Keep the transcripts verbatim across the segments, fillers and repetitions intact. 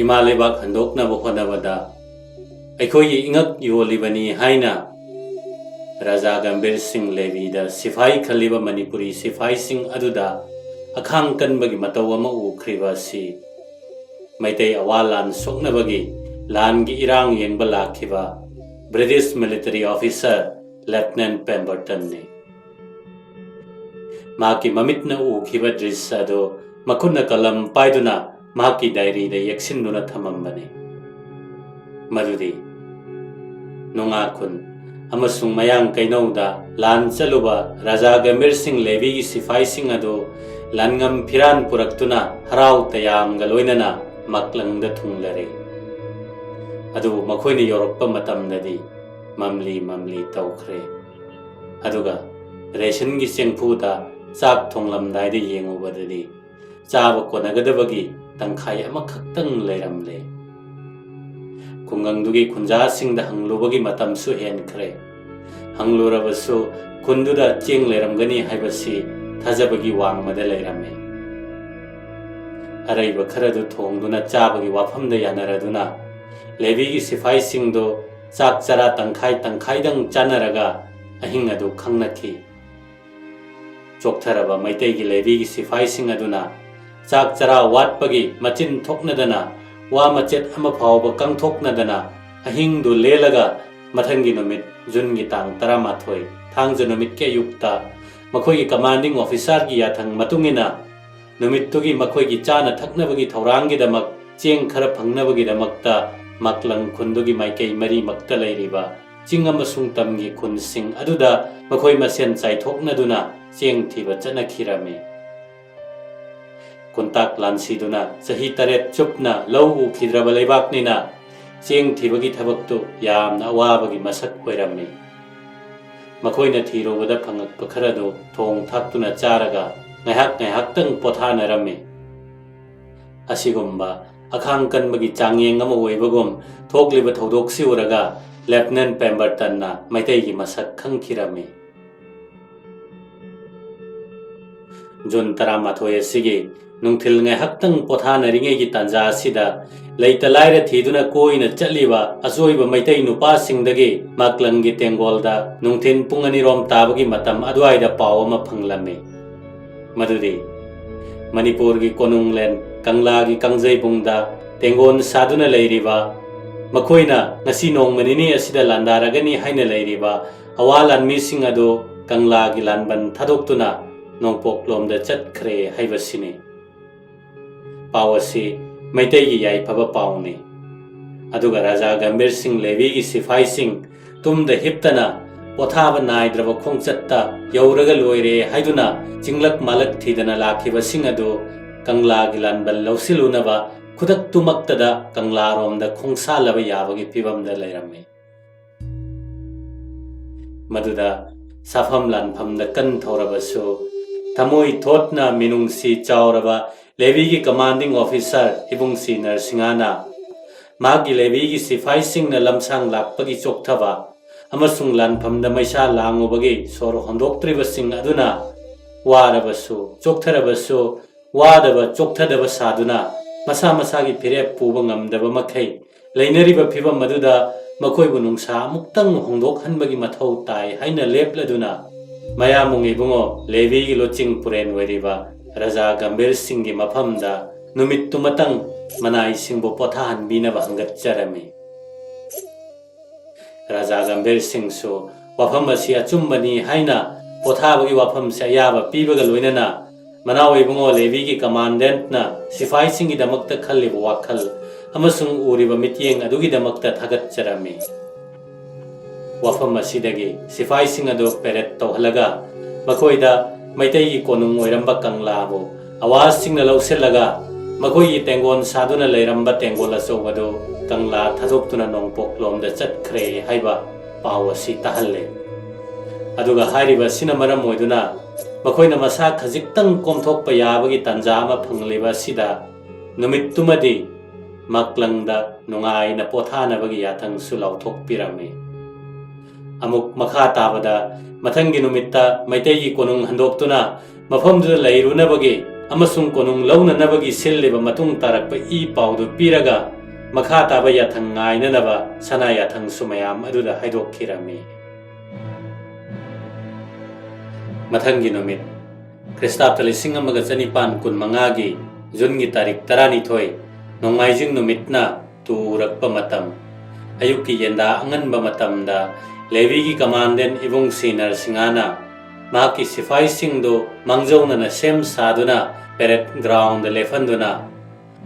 ꯏꯃꯥ ꯂꯩꯕꯥꯛ ꯍꯟꯗꯣꯛꯅꯕ ꯍꯣꯠꯅꯕꯗ ꯑꯩꯈꯣꯏꯒꯤ ꯏꯉꯛ ꯌꯣꯜꯂꯤꯕꯅꯤ ꯍꯥꯏꯅ ꯔꯥꯖꯥ ꯒꯝꯚꯤꯔ ꯁꯤꯡ ꯂꯦꯕꯤꯗ ꯁꯤꯐꯥꯏ ꯈꯜꯂꯤꯕ ꯃꯅꯤꯄꯨꯔꯤ ꯁꯤꯐꯥꯏꯁꯤꯡ ꯑꯗꯨꯗ ꯑꯈꯥꯡ ꯀꯟꯕꯒꯤ ꯃꯇꯧ ꯑꯃ ꯎꯈ꯭ꯔꯤꯕ ꯑꯁꯤ ꯃꯩꯇꯩ ꯑꯋꯥ ꯂꯥꯟ ꯁꯣꯛꯅꯕꯒꯤ ꯂꯥꯟꯒꯤ ꯏꯔꯥꯡ ꯌꯦꯡꯕ ꯂꯥꯛꯈꯤꯕ ꯕ꯭ꯔꯤꯇꯤꯁ ꯃꯤꯂꯤꯇꯔꯤ ꯑꯣꯐꯤꯁꯔ ꯂꯦꯐꯇꯤꯅꯦꯟ ꯄꯦꯝꯕꯔꯇꯟꯅꯤ꯫ ꯃꯍꯥꯛꯀꯤ ꯃꯃꯤꯠꯅ ꯎꯈꯤꯕ ꯗ꯭ꯔꯤꯁ꯭ꯌ ꯑꯗꯨ ꯃꯈꯨꯠꯅ ꯀꯂꯝ ꯄꯥꯏꯗꯨꯅ ꯃꯍꯥꯛꯀꯤ ꯗꯥꯏꯔꯤꯗ ꯌꯦꯛꯁꯤꯟꯗꯨꯅ ꯊꯝꯃꯝꯕꯅꯤ꯫ ꯃꯗꯨꯗꯤ ꯅꯨꯡꯉꯥꯈꯨꯟ ꯑꯃꯁꯨꯡ ꯃꯌꯥꯡ ꯀꯩꯅꯧꯗ ꯂꯥꯟ ꯆꯠꯂꯨꯕ ꯔꯥꯖꯥ ꯒꯝꯚꯤꯔ ꯁꯤꯡ ꯂꯦꯕꯤꯒꯤ ꯁꯤꯐꯥꯏꯁꯤꯡ ꯑꯗꯨ ꯂꯟꯉꯝ ꯐꯤꯔꯥꯟ ꯄꯨꯔꯛꯇꯨꯅ ꯍꯔꯥꯎ ꯇꯌꯥꯝꯒ ꯂꯣꯏꯅꯅ ꯃꯛꯂꯪꯗ ꯊꯨꯡꯂꯔꯦ꯫ ꯑꯗꯨꯕꯨ ꯃꯈꯣꯏꯅ ꯌꯧꯔꯛꯄ ꯃꯇꯝꯗꯗꯤ ꯃꯝꯂꯤ ꯃꯝꯂꯤ ꯇꯧꯈ꯭ꯔꯦ꯫ ꯑꯗꯨꯒ ꯔꯦꯁꯟꯒꯤ ꯆꯦꯡꯐꯨꯗ ꯆꯥꯛ ꯊꯣꯡꯂꯝꯗꯥꯏꯗ ꯌꯦꯡꯉꯨꯕꯗꯗꯤ ꯆꯥꯕ ꯀꯣꯟꯅꯒꯗꯕꯒꯤ ꯇꯪꯈꯥꯏ ꯑꯃꯈꯛꯇꯪ ꯂꯩꯔꯝꯂꯦ꯫ ꯈꯨꯡꯒꯪꯗꯨꯒꯤ ꯈꯨꯟꯖꯥꯁꯤꯡꯗ ꯍꯪꯂꯨꯕꯒꯤ ꯃꯇꯝꯁꯨ ꯍꯦꯟꯈ꯭ꯔꯦ꯫ ꯍꯪꯂꯨꯔꯕꯁꯨ ꯈꯨꯟꯗꯨꯗ ꯆꯦꯡ ꯂꯩꯔꯝꯒꯅꯤ ꯍꯥꯏꯕꯁꯤ ꯊꯥꯖꯕꯒꯤ ꯋꯥꯡꯃꯗ ꯂꯩꯔꯝꯃꯤ꯫ ꯑꯔꯩꯕ ꯈꯔꯗꯨ ꯊꯣꯡꯗꯨꯅ ꯆꯥꯕꯒꯤ ꯋꯥꯐꯝꯗ ꯌꯥꯅꯔꯗꯨꯅ ꯂꯦꯕꯤꯒꯤ ꯁꯤꯐꯥꯏꯁꯤꯡꯗꯨ ꯆꯥꯛ ꯆꯔꯥ ꯇꯪꯈꯥꯏ ꯇꯪꯈꯥꯏꯗꯪ ꯆꯥꯅꯔꯒ ꯑꯍꯤꯡ ꯑꯗꯨ ꯈꯪꯅꯈꯤ꯫ ꯆꯣꯛꯊꯔꯕ ꯃꯩꯇꯩꯒꯤ ꯂꯦꯕꯤꯒꯤ ꯁꯤꯐꯥꯏꯁꯤꯡ ꯑꯗꯨꯅ ꯆꯥꯛ ꯆꯔꯥ ꯋꯥꯠꯄꯒꯤ ꯃꯆꯤꯟ ꯊꯣꯛꯅꯗꯅ ꯋꯥ ꯃꯆꯦꯠ ꯑꯃ ꯐꯥꯎꯕ ꯀꯪꯊꯣꯛꯅꯗꯅ ꯑꯍꯤꯡꯗꯨ ꯂꯦꯜꯂꯒ ꯃꯊꯪꯒꯤ ꯅꯨꯃꯤꯠ ꯖꯨꯟꯒꯤ ꯇꯥꯡ ꯇꯔꯥꯃꯥꯊꯣꯏ ꯊꯥꯡꯖ ꯅꯨꯃꯤꯠꯀꯤ ꯑꯌꯨꯛꯇ ꯃꯈꯣꯏꯒꯤ ꯀꯃꯥꯟꯗꯤꯡ ꯑꯣꯐꯤꯁꯥꯔꯒꯤ ꯌꯥꯊꯪ ꯃꯇꯨꯡ ꯏꯟꯅ ꯅꯨꯃꯤꯠꯇꯨꯒꯤ ꯃꯈꯣꯏꯒꯤ ꯆꯥꯅ ꯊꯛꯅꯕꯒꯤ ꯊꯧꯔꯥꯡꯒꯤꯗꯃꯛ ꯆꯦꯡ ꯈꯔ ꯐꯪꯅꯕꯒꯤꯗꯃꯛꯇ ꯃꯛꯂꯪ ꯈꯨꯟꯗꯨꯒꯤ ꯃꯥꯏꯀꯩ ꯃꯔꯤꯃꯛꯇ ꯂꯩꯔꯤꯕ ꯆꯤꯡ ꯑꯃꯁꯨꯡ ꯇꯝꯒꯤ ꯈꯨꯟꯁꯤꯡ ꯑꯗꯨꯗ ꯃꯈꯣꯏ ꯃꯁꯦꯟ ꯆꯥꯏꯊꯣꯛꯅꯗꯨꯅ ꯆꯦꯡ ꯊꯤꯕ ꯆꯠꯅꯈꯤꯔꯝꯃꯤ꯫ ꯀꯨꯟꯇꯥꯛ ꯂꯥꯟꯁꯤꯗꯨꯅ ꯆꯍꯤ ꯇꯔꯦꯠ ꯆꯨꯞꯅ ꯂꯧ ꯎꯈꯤꯗ꯭ꯔꯕ ꯂꯩꯕꯥꯛꯅꯤꯅ ꯆꯦꯡ ꯊꯤꯕꯒꯤ ꯊꯕꯛꯇꯨ ꯌꯥꯝꯅ ꯑꯋꯥꯕꯒꯤ ꯃꯁꯛ ꯑꯣꯏꯔꯝꯃꯤ꯫ ꯃꯈꯣꯏꯅ ꯊꯤꯔꯨꯕꯗ ꯐꯪꯉꯛꯄ ꯈꯔꯗꯨ ꯊꯣꯡ ꯊꯥꯛꯇꯨꯅ ꯆꯥꯔꯒ ꯉꯥꯏꯍꯥꯛ ꯉꯥꯏꯍꯥꯛꯇꯪ ꯄꯣꯊꯥꯅꯔꯝꯃꯤ꯫ ꯑꯁꯤꯒꯨꯝꯕ ꯑꯈꯥꯡ ꯀꯟꯕꯒꯤ ꯆꯥꯡꯌꯦꯡ ꯑꯃ ꯑꯣꯏꯕꯒꯨꯝ ꯊꯣꯛꯂꯤꯕ ꯊꯧꯗꯣꯛꯁꯤ ꯎꯔꯒ ꯂꯦꯐꯇꯤꯅꯦꯟ ꯄꯦꯝꯕꯔꯇꯟꯅ ꯃꯩꯇꯩꯒꯤ ꯃꯁꯛ ꯈꯪꯈꯤꯔꯝꯃꯤ꯫ ꯖꯨꯟ ꯇꯔꯥꯃꯥꯊꯣꯏ ꯑꯁꯤꯒꯤ ꯅꯨꯡꯊꯤꯜ ꯉꯥꯏꯍꯥꯛꯇꯪ ꯄꯣꯊꯥꯅꯔꯤꯉꯩꯒꯤ ꯇꯥꯟꯖꯥ ꯑꯁꯤꯗ, ꯂꯩꯇ ꯂꯥꯏꯔ ꯊꯤꯗꯨꯅ ꯀꯣꯏꯅ ꯆꯠꯂꯤꯕ ꯑꯆꯣꯏꯕ ꯃꯩꯇꯩ ꯅꯨꯄꯥꯁꯤꯡꯗꯒꯤ ꯃꯥꯛꯂꯪꯒꯤ ꯇꯦꯡꯒꯣꯜꯗ ꯅꯨꯡꯊꯤꯜ ꯄꯨꯡ ꯑꯅꯤꯔꯣꯝ ꯇꯥꯕꯒꯤ ꯃꯇꯝ ꯑꯗꯨꯋꯥꯏꯗ ꯄꯥꯎ ꯑꯃ ꯐꯪꯂꯝꯃꯤ꯫ ꯃꯗꯨꯗꯤ, ꯃꯅꯤꯄꯨꯔꯒꯤ ꯀꯣꯅꯨꯡꯂꯦꯟ ꯀꯪꯂꯥꯒꯤ ꯀꯥꯡꯖꯩꯕꯨꯡꯗ ꯇꯦꯡꯒꯣꯟ ꯁꯥꯗꯨꯅ ꯂꯩꯔꯤꯕ, ꯃꯈꯣꯏꯅ ꯉꯁꯤ ꯅꯣꯡꯃ ꯅꯤꯅꯤ ꯑꯁꯤꯗ ꯂꯥꯟꯗꯥꯔꯒꯅꯤ ꯍꯥꯏꯅ ꯂꯩꯔꯤꯕ ꯑꯋꯥ ꯂꯥꯟꯃꯤꯁꯤꯡ ꯑꯗꯨ ꯀꯪꯂꯥꯒꯤ ꯂꯥꯟꯕꯟ ꯊꯥꯗꯣꯛꯇꯨꯅ ꯅꯣꯡꯄꯣꯛꯂꯣꯝꯗ ꯆꯠꯈ꯭ꯔꯦ ꯍꯥꯏꯕꯁꯤꯅꯤ꯫ ꯄꯥꯎ ꯑꯁꯤ ꯃꯩꯇꯩꯒꯤ ꯌꯥꯏꯐꯕ ꯄꯥꯎꯅꯤ꯫ ꯑꯗꯨꯒ ꯔꯥꯖꯥ ꯒꯝꯚꯤꯔ ꯁꯤꯡ ꯂꯦꯕꯤꯒꯤ ꯁꯤꯐꯥꯏꯁꯤꯡ ꯇꯨꯝꯗ ꯍꯤꯞꯇꯅ ꯄꯣꯊꯥꯕ ꯅꯥꯏꯗ꯭ꯔꯕ ꯈꯣꯡꯆꯠꯇ ꯌꯧꯔꯒ ꯂꯣꯏꯔꯦ ꯍꯥꯏꯗꯨꯅ ꯆꯤꯡꯂꯛ ꯃꯥꯂꯛ ꯊꯤꯗꯅ ꯂꯥꯛꯈꯤꯕꯁꯤꯡ ꯑꯗꯨ ꯀꯪꯂꯥꯒꯤ ꯂꯥꯟꯕꯟ ꯂꯧꯁꯤꯜꯂꯨꯅꯕ ꯈꯨꯗꯛꯇꯨꯃꯛꯇꯗ ꯀꯪꯂꯥꯔꯣꯝꯗ ꯈꯣꯡꯁꯥꯜꯂꯕ ꯌꯥꯕꯒꯤ ꯐꯤꯕꯝꯗ ꯂꯩꯔꯝꯃꯤ꯫ ꯃꯗꯨꯗ ꯁꯥꯐꯝ ꯂꯥꯟꯐꯝꯗ ꯀꯟ ꯊꯧꯔꯕꯁꯨ, ꯊꯃꯣꯏ ꯊꯣꯠꯅ ꯃꯤꯅꯨꯡꯁꯤ ꯆꯥꯎꯔꯕ ꯂꯦꯕꯤꯒꯤ ꯀꯃꯥꯟꯗꯤꯡ ꯑꯣꯐꯤꯁꯥꯔ ꯏꯕꯨꯡꯁꯤ ꯅꯔꯁꯤꯡꯍꯅ ꯃꯍꯥꯛꯀꯤ ꯂꯦꯕꯤꯒꯤ ꯁꯤꯐꯥꯏꯁꯤꯡꯅ ꯂꯝꯁꯥꯡ ꯂꯥꯛꯄꯒꯤ ꯆꯣꯛꯊꯕ ꯑꯃꯁꯨꯡ ꯂꯥꯟꯐꯝꯗ ꯃꯩꯁꯥ ꯂꯥꯡꯉꯨꯕꯒꯤ ꯁꯣꯔ ꯍꯣꯟꯗꯣꯛꯇ꯭ꯔꯤꯕꯁꯤꯡ ꯑꯗꯨꯅ ꯋꯥꯔꯕꯁꯨ, ꯆꯣꯛꯊꯔꯕꯁꯨ, ꯋꯥꯗꯕ ꯆꯣꯛꯊꯗꯕ ꯁꯥꯗꯨꯅ ꯃꯁꯥ ꯃꯁꯥꯒꯤ ꯐꯤꯔꯦꯞ ꯄꯨꯕ ꯉꯝꯗꯕ ꯃꯈꯩ ꯂꯩꯅꯔꯤꯕ ꯐꯤꯕꯝ ꯑꯗꯨꯗ ꯃꯈꯣꯏꯕꯨ ꯅꯨꯡꯁꯥ ꯑꯃꯨꯛꯇꯪ ꯍꯣꯡꯗꯣꯛꯍꯟꯕꯒꯤ ꯃꯊꯧ ꯇꯥꯏ ꯍꯥꯏꯅ ꯂꯦꯞꯂꯗꯨꯅ, ꯃꯌꯥꯝꯕꯨꯡ ꯏꯕꯨꯡꯉꯣ ꯂꯦꯕꯤꯒꯤ ꯂꯨꯆꯤꯡ ꯄꯨꯔꯦꯟ ꯑꯣꯏꯔꯤꯕ ꯔꯥꯖꯥ ꯒꯝꯚꯤꯔ ꯁꯤꯡꯒꯤ ꯃꯐꯝꯗ ꯅꯨꯃꯤꯠꯇꯨꯃꯇꯪ ꯃꯅꯥꯏꯁꯤꯡꯕꯨ ꯄꯣꯊꯥꯍꯟꯕꯤꯅꯕ ꯍꯪꯒꯠꯆꯔꯝꯃꯤ꯫ ꯔꯥꯖꯥ ꯒꯝꯚꯤꯔ ꯁꯤꯡꯁꯨ ꯋꯥꯐꯝ ꯑꯁꯤ ꯑꯆꯨꯝꯕꯅꯤ ꯍꯥꯏꯅ ꯄꯣꯊꯥꯕꯒꯤ ꯋꯥꯐꯝꯁꯦ ꯑꯌꯥꯕ ꯄꯤꯕꯒ ꯂꯣꯏꯅꯅ, ꯃꯅꯥꯎ ꯏꯕꯨꯡꯉꯣ ꯂꯦꯕꯤꯒꯤ ꯀꯃꯥꯟꯗꯦꯟꯠꯅ ꯁꯤꯐꯥꯏꯁꯤꯡꯒꯤꯗꯃꯛꯇ ꯈꯜꯂꯤꯕ ꯋꯥꯈꯜ ꯑꯃꯁꯨꯡ ꯎꯔꯤꯕ ꯃꯤꯠꯌꯦꯡ ꯑꯗꯨꯒꯤꯗꯃꯛꯇ ꯊꯥꯒꯠꯆꯔꯝꯃꯤ꯫ ꯋꯥꯐꯝ ꯑꯁꯤꯗꯒꯤ ꯁꯤꯐꯥꯏꯁꯤꯡ ꯑꯗꯨ ꯄꯦꯔꯦꯠ ꯇꯧꯍꯜꯂꯒ, ꯃꯈꯣꯏꯗ ꯃꯩꯇꯩꯒꯤ ꯀꯣꯅꯨꯡ ꯑꯣꯏꯔꯝꯕ ꯀꯪꯂꯥꯕꯨ ꯑꯋꯥꯖꯁꯤꯡꯅ ꯂꯧꯁꯤꯜꯂꯒ, ꯃꯈꯣꯏꯒꯤ ꯇꯦꯡꯒꯣꯟ ꯁꯥꯗꯨꯅ ꯂꯩꯔꯝꯕ ꯇꯦꯡꯒꯣꯜ ꯑꯆꯧꯕꯗꯨ ꯀꯪꯂꯥ ꯊꯥꯗꯣꯛꯇꯨꯅ ꯅꯣꯡꯄꯣꯛꯂꯣꯝꯗ ꯆꯠꯈ꯭ꯔꯦ ꯍꯥꯏꯕ ꯄꯥꯎ ꯑꯁꯤ ꯇꯥꯍꯜꯂꯦ꯫ ꯑꯗꯨꯒ ꯍꯥꯏꯔꯤꯕ ꯑꯁꯤꯅ ꯃꯔꯝ ꯑꯣꯏꯗꯨꯅ ꯃꯈꯣꯏꯅ ꯃꯁꯥ ꯈꯖꯤꯛꯇꯪ ꯀꯣꯝꯊꯣꯛꯄ ꯌꯥꯕꯒꯤ ꯇꯥꯟꯖꯥ ꯑꯃ ꯐꯪꯂꯤꯕ ꯑꯁꯤꯗ, ꯅꯨꯃꯤꯠꯇꯨꯃꯗꯤ ꯃꯥꯛꯂꯪꯗ ꯅꯨꯡꯉꯥꯏꯅ ꯄꯣꯊꯥꯅꯕꯒꯤ ꯌꯥꯊꯪꯁꯨ ꯂꯥꯎꯊꯣꯛꯄꯤꯔꯝꯃꯤ꯫ ꯑꯃꯨꯛ ꯃꯈꯥ ꯇꯥꯕꯗ, ꯃꯊꯪꯒꯤ ꯅꯨꯃꯤꯠꯇ ꯃꯩꯇꯩꯒꯤ ꯀꯣꯅꯨꯡ ꯍꯟꯗꯣꯛꯇꯨꯅ ꯃꯐꯝꯗꯨꯗ ꯂꯩꯔꯨꯅꯕꯒꯤ ꯑꯃꯁꯨꯡ ꯀꯣꯅꯨꯡ ꯂꯧꯅꯅꯕꯒꯤ ꯁꯤꯜꯂꯤꯕ ꯃꯇꯨꯡ ꯇꯥꯔꯛꯄ ꯏ ꯄꯥꯎꯗꯨ ꯄꯤꯔꯒ, ꯃꯈꯥ ꯇꯥꯕ ꯌꯥꯊꯪ ꯉꯥꯏꯅꯅꯕ ꯁꯅꯥ ꯌꯥꯊꯪꯁꯨ ꯃꯌꯥꯝ ꯑꯗꯨꯗ ꯍꯥꯏꯗꯣꯛꯈꯤꯔꯝꯃꯤ꯫ ꯃꯊꯪꯒꯤ ꯅꯨꯃꯤꯠ, ꯈ꯭ꯔꯤꯁꯇꯥꯕꯇ ꯂꯤꯁꯤꯡ ꯑꯃꯒ ꯆꯅꯤꯄꯥꯟ ꯀꯨꯟꯃꯉꯥꯒꯤ ꯖꯨꯟꯒꯤ ꯇꯥꯔꯤꯛ ꯇꯔꯥꯅꯤꯊꯣꯏ, ꯅꯣꯡꯃꯥꯏꯖꯤꯡ ꯅꯨꯃꯤꯠꯅ ꯇꯨꯔꯛꯄ ꯃꯇꯝ, ꯑꯌꯨꯛꯀꯤ ꯌꯦꯟꯗꯥ ꯑꯉꯟꯕ ꯃꯇꯝꯗ ꯂꯦꯚꯤꯒꯤ ꯀꯃꯥꯟꯗꯦꯟ ꯏꯕꯨꯡ ꯁꯤ ꯅꯔꯁꯤꯡꯍꯅ ꯃꯍꯥꯛꯀꯤ ꯁꯤꯐꯥꯏꯁꯤꯡꯗꯨ ꯃꯥꯡꯖꯧꯅꯅ ꯁꯦꯝ ꯁꯥꯗꯨꯅ ꯄꯦꯔꯦꯗ ꯒ꯭ꯔꯥꯎꯟꯗ ꯂꯦꯞꯍꯟꯗꯨꯅ,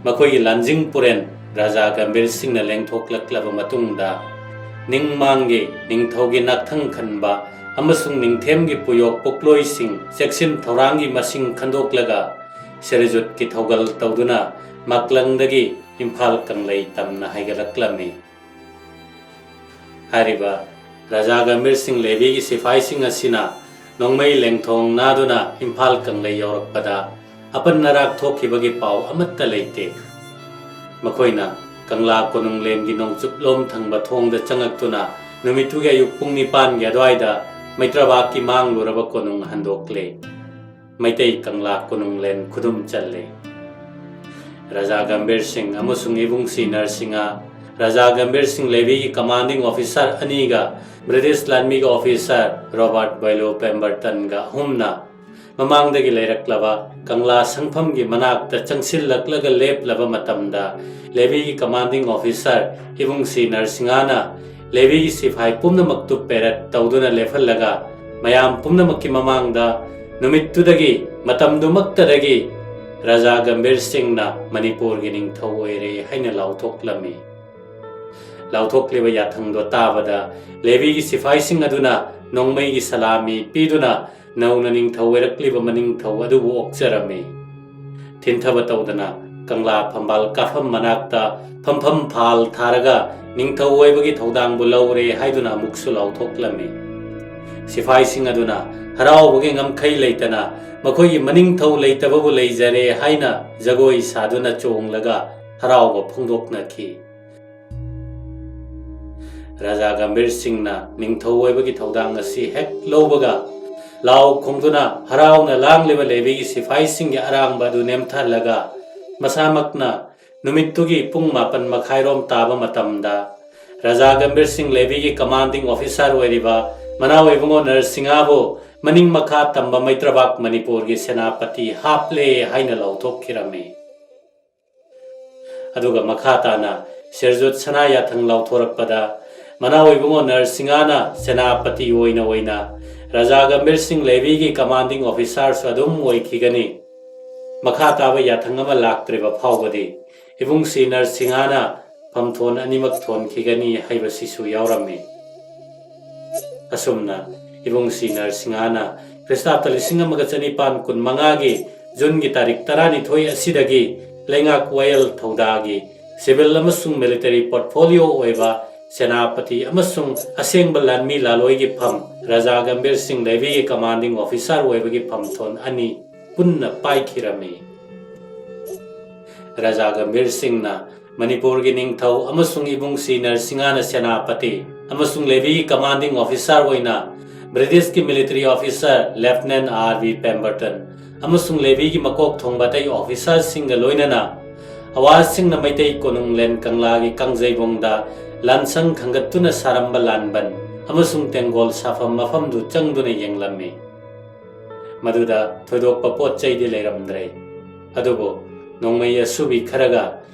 ꯃꯈꯣꯏꯒꯤ ꯂꯥꯟꯖꯤꯡ ꯄꯨꯔꯦꯟ ꯔꯥꯖꯥ ꯒꯝꯚꯤꯔ ꯁꯤꯡꯅ ꯂꯦꯡꯊꯣꯛꯂꯛꯂꯕ ꯃꯇꯨꯡꯗ, ꯅꯤꯡꯃꯥꯡꯒꯤ, ꯅꯤꯡꯊꯧꯒꯤ ꯅꯥꯛꯊꯪ ꯈꯟꯕ ꯑꯃꯁꯨꯡ ꯅꯤꯡꯊꯦꯝꯒꯤ ꯄꯨꯌꯣꯛ ꯄꯣꯛꯂꯣꯏꯁꯤꯡ ꯆꯦꯛꯁꯤꯟ ꯊꯧꯔꯥꯡꯒꯤ ꯃꯁꯤꯡ ꯈꯟꯗꯣꯛꯂꯒ, ꯁꯦꯔꯤꯖꯨꯠꯀꯤ ꯊꯧꯒꯜ ꯇꯧꯗꯨꯅ ꯃꯥꯛꯂꯪꯗꯒꯤ ꯏꯝꯐꯥꯜ ꯀꯪꯂꯩ ꯇꯝꯅ ꯍꯥꯏꯒꯠꯂꯛꯂꯝꯃꯤ꯫ ꯍꯥꯏꯔꯤꯕ ꯔꯥꯖꯥ ꯒꯝꯚꯤꯔ ꯁꯤꯡ ꯂꯦꯚꯤꯒꯤ ꯁꯤꯐꯥꯏꯁꯤꯡ ꯑꯁꯤꯅ ꯅꯣꯡꯃꯩ ꯂꯦꯡꯊꯣꯡ ꯅꯥꯗꯨꯅ ꯏꯝꯐꯥꯜ ꯀꯪꯂꯩ ꯌꯧꯔꯛꯄꯗ, ꯑꯄꯟ ꯑꯔꯥꯛ ꯊꯣꯛꯈꯤꯕꯒꯤ ꯄꯥꯎ ꯑꯃꯠꯇ ꯂꯩꯇꯦ꯫ ꯃꯈꯣꯏꯅ ꯀꯪꯂꯥ ꯀꯣꯅꯨꯡꯂꯦꯟꯒꯤ ꯅꯣꯡꯆꯨꯞꯂꯣꯝ ꯊꯪꯕ ꯊꯣꯡꯗ ꯆꯪꯉꯛꯇꯨꯅ ꯅꯨꯃꯤꯠꯇꯨꯒꯤ ꯑꯌꯨꯛ ꯄꯨꯡ ꯅꯤꯄꯥꯟꯒꯤ ꯑꯗꯨꯋꯥꯏꯗ ꯃꯩꯇ꯭ꯔꯕꯥꯛꯀꯤ ꯃꯥꯡꯂꯨꯔꯕ ꯀꯣꯅꯨꯡ ꯍꯟꯗꯣꯛꯂꯦ꯫ ꯃꯩꯇꯩ ꯀꯪꯂꯥ ꯀꯣꯅꯨꯡꯂꯦꯟ ꯈꯨꯗꯨꯝ ꯆꯜꯂꯦ꯫ ꯔꯥꯖꯥ ꯒꯝꯚꯤꯔ ꯁꯤꯡ ꯑꯃꯁꯨꯡ ꯏꯕꯨꯡ ꯁꯤ ꯅꯔꯁꯤꯡꯍ, ꯔꯥꯖꯥ ꯒꯝꯚꯤꯔ ꯁꯤꯡ ꯂꯦꯚꯤꯒꯤ ꯀꯃꯥꯟꯗꯤꯡ ꯑꯣꯐꯤꯁꯥꯔ ꯑꯅꯤꯒ ꯕ꯭ꯔꯤꯇꯤꯁ ꯂꯥꯟꯃꯤꯒꯤ ꯑꯣꯐꯤꯁꯥꯔ ꯔꯣꯕꯥꯔꯠ ꯕꯣꯏꯂꯣ ꯄꯦꯝꯕꯔꯇꯟꯒ ꯑꯍꯨꯝꯅ ꯃꯃꯥꯡꯗꯒꯤ ꯂꯩꯔꯛꯂꯕ ꯀꯪꯂꯥ ꯁꯪꯐꯝꯒꯤ ꯃꯅꯥꯛꯇ ꯆꯪꯁꯤꯜꯂꯛꯂꯒ ꯂꯦꯞꯂꯕ ꯃꯇꯝꯗ, ꯂꯦꯚꯤꯒꯤ ꯀꯃꯥꯟꯗꯤꯡ ꯑꯣꯐꯤꯁꯥꯔ ꯏꯕꯨꯡ ꯁꯤ ꯅꯔꯁꯤꯡꯍꯅ ꯂꯦꯚꯤꯒꯤ ꯁꯤꯐꯥꯏ ꯄꯨꯝꯅꯃꯛꯇꯨ ꯄꯦꯔꯦꯗ ꯇꯧꯗꯨꯅ ꯂꯦꯞꯍꯜꯂꯒ, ꯃꯌꯥꯝ ꯄꯨꯝꯅꯃꯛꯀꯤ ꯃꯃꯥꯡꯗ ꯅꯨꯃꯤꯠꯇꯨꯗꯒꯤ, ꯃꯇꯝꯗꯨꯃꯛꯇꯗꯒꯤ ꯔꯥꯖꯥ ꯒꯝꯚꯤꯔ ꯁꯤꯡꯅ ꯃꯅꯤꯄꯨꯔꯒꯤ ꯅꯤꯡꯊꯧ ꯑꯣꯏꯔꯦ ꯍꯥꯏꯅ ꯂꯥꯎꯊꯣꯛꯂꯝꯃꯤ꯫ ꯂꯥꯎꯊꯣꯛꯂꯤꯕ ꯌꯥꯊꯪꯗꯣ ꯇꯥꯕꯗ, ꯂꯦꯚꯤꯒꯤ ꯁꯤꯐꯥꯏꯁꯤꯡ ꯑꯗꯨꯅ ꯅꯣꯡꯃꯩꯒꯤ ꯁꯂꯥꯃꯤ ꯄꯤꯗꯨꯅ ꯅꯧꯅ ꯅꯤꯡꯊꯧ ꯑꯣꯏꯔꯛꯂꯤꯕ ꯃꯅꯤꯡꯊꯧ ꯑꯗꯨꯕꯨ ꯑꯣꯛꯆꯔꯝꯃꯤ꯫ ꯊꯤꯟꯊꯕ ꯇꯧꯗꯅ ꯀꯪꯂꯥ ꯐꯝꯕꯥꯜ ꯀꯥꯐꯝ ꯃꯅꯥꯛꯇ ꯐꯝꯐꯝ ꯐꯥꯜ ꯊꯥꯔꯒ ꯅꯤꯡꯊꯧ ꯑꯣꯏꯕꯒꯤ ꯊꯧꯗꯥꯡꯕꯨ ꯂꯧꯔꯦ ꯍꯥꯏꯗꯨꯅ ꯑꯃꯨꯛꯁꯨ ꯂꯥꯎꯊꯣꯛꯂꯝꯃꯤ꯫ ꯁꯤꯐꯥꯏꯁꯤꯡ ꯑꯗꯨꯅ ꯍꯔꯥꯎꯕꯒꯤ ꯉꯝꯈꯩ ꯂꯩꯇꯅ ꯃꯈꯣꯏꯒꯤ ꯃꯅꯤꯡꯊꯧ ꯂꯩꯇꯕꯕꯨ ꯂꯩꯖꯔꯦ ꯍꯥꯏꯅ ꯖꯒꯣꯏ ꯁꯥꯗꯨꯅ ꯆꯣꯡꯂꯒ ꯍꯔꯥꯎꯕ ꯐꯣꯡꯗꯣꯛꯅꯈꯤ꯫ ꯔꯥꯖꯥ ꯒꯝꯚꯤꯔ ꯁꯤꯡꯅ ꯅꯤꯡꯊꯧ ꯑꯣꯏꯕꯒꯤ ꯊꯧꯗꯥꯡ ꯑꯁꯤ ꯍꯦꯛ ꯂꯧꯕꯒ, ꯂꯥꯎ ꯈꯣꯡꯗꯨꯅ ꯍꯔꯥꯎꯅ ꯂꯥꯡꯂꯤꯕ ꯂꯦꯕꯤꯒꯤ ꯁꯤꯐꯥꯏꯁꯤꯡꯒꯤ ꯑꯔꯥꯡꯕ ꯑꯗꯨ ꯅꯦꯝꯊꯍꯜꯂꯒ, ꯃꯁꯥꯃꯛꯅ ꯅꯨꯃꯤꯠꯇꯨꯒꯤ ꯄꯨꯡ ꯃꯥꯄꯟ ꯃꯈꯥꯏꯔꯣꯝ ꯇꯥꯕ ꯃꯇꯝꯗ, ꯔꯥꯖꯥ ꯒꯝꯚꯤꯔ ꯁꯤꯡ ꯂꯦꯕꯤꯒꯤ ꯀꯃꯥꯟꯗꯤꯡ ꯑꯣꯐꯤꯁꯥꯔ ꯑꯣꯏꯔꯤꯕ ꯃꯅꯥꯎ ꯏꯕꯨꯡꯉꯣ ꯅꯔꯁꯤꯡꯍꯕꯨ ꯃꯅꯤꯡ ꯃꯈꯥ ꯇꯝꯕ ꯃꯩꯇ꯭ꯔꯕꯥꯛ ꯃꯅꯤꯄꯨꯔꯒꯤ ꯁꯦꯅꯥꯄꯇꯤ ꯍꯥꯞꯂꯦ ꯍꯥꯏꯅ ꯂꯥꯎꯊꯣꯛꯈꯤꯔꯝꯃꯤ꯫ ꯑꯗꯨꯒ ꯃꯈꯥ ꯇꯥꯅ ꯁꯤꯔꯖꯨꯠ ꯁꯅꯥ ꯌꯥꯊꯪ ꯂꯥꯎꯊꯣꯔꯛꯄꯗ, ꯃꯅꯥꯎ ꯏꯕꯨꯡꯉꯣ ꯅꯔꯁꯤꯡꯍꯅ ꯁꯦꯅꯥꯄꯇꯤ ꯑꯣꯏꯅ ꯑꯣꯏꯅ ꯔꯥꯖꯥ ꯒꯝꯚꯤꯔ ꯁꯤꯡ ꯂꯦꯕꯤꯒꯤ ꯀꯃꯥꯟꯗꯤꯡ ꯑꯣꯐꯤꯁꯥꯔꯁꯨ ꯑꯗꯨꯝ ꯑꯣꯏꯈꯤꯒꯅꯤ꯫ ꯃꯈꯥ ꯇꯥꯕ ꯌꯥꯊꯪ ꯑꯃ ꯂꯥꯛꯇ꯭ꯔꯤꯕ ꯐꯥꯎꯕꯗꯤ ꯏꯕꯨꯡꯁꯤ ꯅꯔꯁꯤꯡꯍꯅ ꯐꯝꯊꯣꯟ ꯑꯅꯤꯃꯛ ꯊꯣꯟꯈꯤꯒꯅꯤ ꯍꯥꯏꯕꯁꯤꯁꯨ ꯌꯥꯎꯔꯝꯃꯤ꯫ ꯑꯁꯨꯝꯅ ꯏꯕꯨꯡꯁꯤ ꯅꯔꯁꯤꯡꯍꯅ ꯈ꯭ꯔꯤꯁꯇꯥꯕꯇ ꯂꯤꯁꯤꯡ ꯑꯃꯒ ꯆꯅꯤꯄꯥꯟ ꯀꯨꯟ ꯃꯉꯥꯒꯤ ꯖꯨꯟꯒꯤ ꯇꯥꯔꯤꯛ ꯇꯔꯥꯅꯤꯊꯣꯏ ꯑꯁꯤꯗꯒꯤ ꯂꯩꯉꯥꯛ ꯋꯥꯌꯦꯜ ꯊꯧꯗꯥꯒꯤ ꯁꯤꯚꯤꯜ ꯑꯃꯁꯨꯡ ꯃꯤꯂꯤꯇꯔꯤ ꯄꯣꯔꯠꯐꯣꯂꯤꯑꯣ ꯑꯣꯏꯕ ꯁꯦꯅꯥꯄꯇꯤ ꯑꯃꯁꯨꯡ ꯑꯁꯦꯡꯕ ꯂꯥꯟꯃꯤ ꯂꯥꯂꯣꯏꯒꯤ ꯐꯝ ꯔꯥꯖꯥ ꯒꯝꯚꯤꯔ ꯁꯤꯡ ꯂꯦꯕꯤꯒꯤ ꯀꯃꯥꯟꯗꯤꯡ ꯑꯣꯐꯤꯁꯥꯔ ꯑꯣꯏꯕꯒꯤ ꯐꯝꯊꯣꯟ ꯑꯅꯤ ꯄꯨꯟꯅ ꯄꯥꯏꯈꯤꯔꯝꯃꯤ꯫ ꯔꯥꯖꯥ ꯒꯝꯚꯤꯔ ꯁꯤꯡꯅ ꯃꯅꯤꯄꯨꯔꯒꯤ ꯅꯤꯡꯊꯧ ꯑꯃꯁꯨꯡ ꯏꯕꯨꯡꯁꯤ ꯅꯔꯁꯤꯡꯍꯅ ꯁꯦꯅꯥꯄꯇꯤ ꯑꯃꯁꯨꯡ ꯂꯦꯕꯤꯒꯤ ꯀꯃꯥꯟꯗꯤꯡ ꯑꯣꯐꯤꯁꯥꯔ ꯑꯣꯏꯅ ꯕ꯭ꯔꯤꯇꯤꯁꯀꯤ ꯃꯤꯂꯤꯇꯔꯤ ꯑꯣꯐꯤꯁꯥꯔ ꯂꯦꯐꯇꯤꯅꯦꯟ ꯑꯥꯔ ꯚꯤ ꯄꯦꯝꯕꯔꯇꯟ ꯑꯃꯁꯨꯡ ꯂꯦꯕꯤꯒꯤ ꯃꯀꯣꯛ ꯊꯣꯡꯕ ꯑꯇꯩ ꯑꯣꯐꯤꯁꯥꯔꯁꯤꯡꯒ ꯂꯣꯏꯅꯅ ꯑꯋꯥꯁꯤꯡꯅ ꯃꯩꯇꯩ ꯀꯣꯅꯨꯡ ꯂꯦꯟ ꯀꯪꯂꯥꯒꯤ ꯀꯥꯡꯖꯩꯕꯨꯡꯗ ꯂꯥꯟꯁꯪ ꯈꯟꯒꯠꯇꯨꯅ ꯁꯥꯔꯝꯕ ꯂꯥꯟꯕꯟ ꯑꯃꯁꯨꯡ ꯇꯦꯡꯒꯣꯜ ꯁꯥꯐꯝ ꯃꯐꯝꯗꯨ ꯆꯪꯗꯨꯅ ꯌꯦꯡꯂꯝꯃꯤ꯫ ꯃꯗꯨꯗ ꯊꯣꯏꯗꯣꯛꯄ ꯄꯣꯠ ꯆꯩꯗꯤ ꯂꯩꯔꯝꯗ꯭ꯔꯦ꯫ ꯑꯗꯨꯕꯨ ꯅꯣꯡꯃꯩ ꯑꯁꯨꯕꯤ ꯈꯔꯒ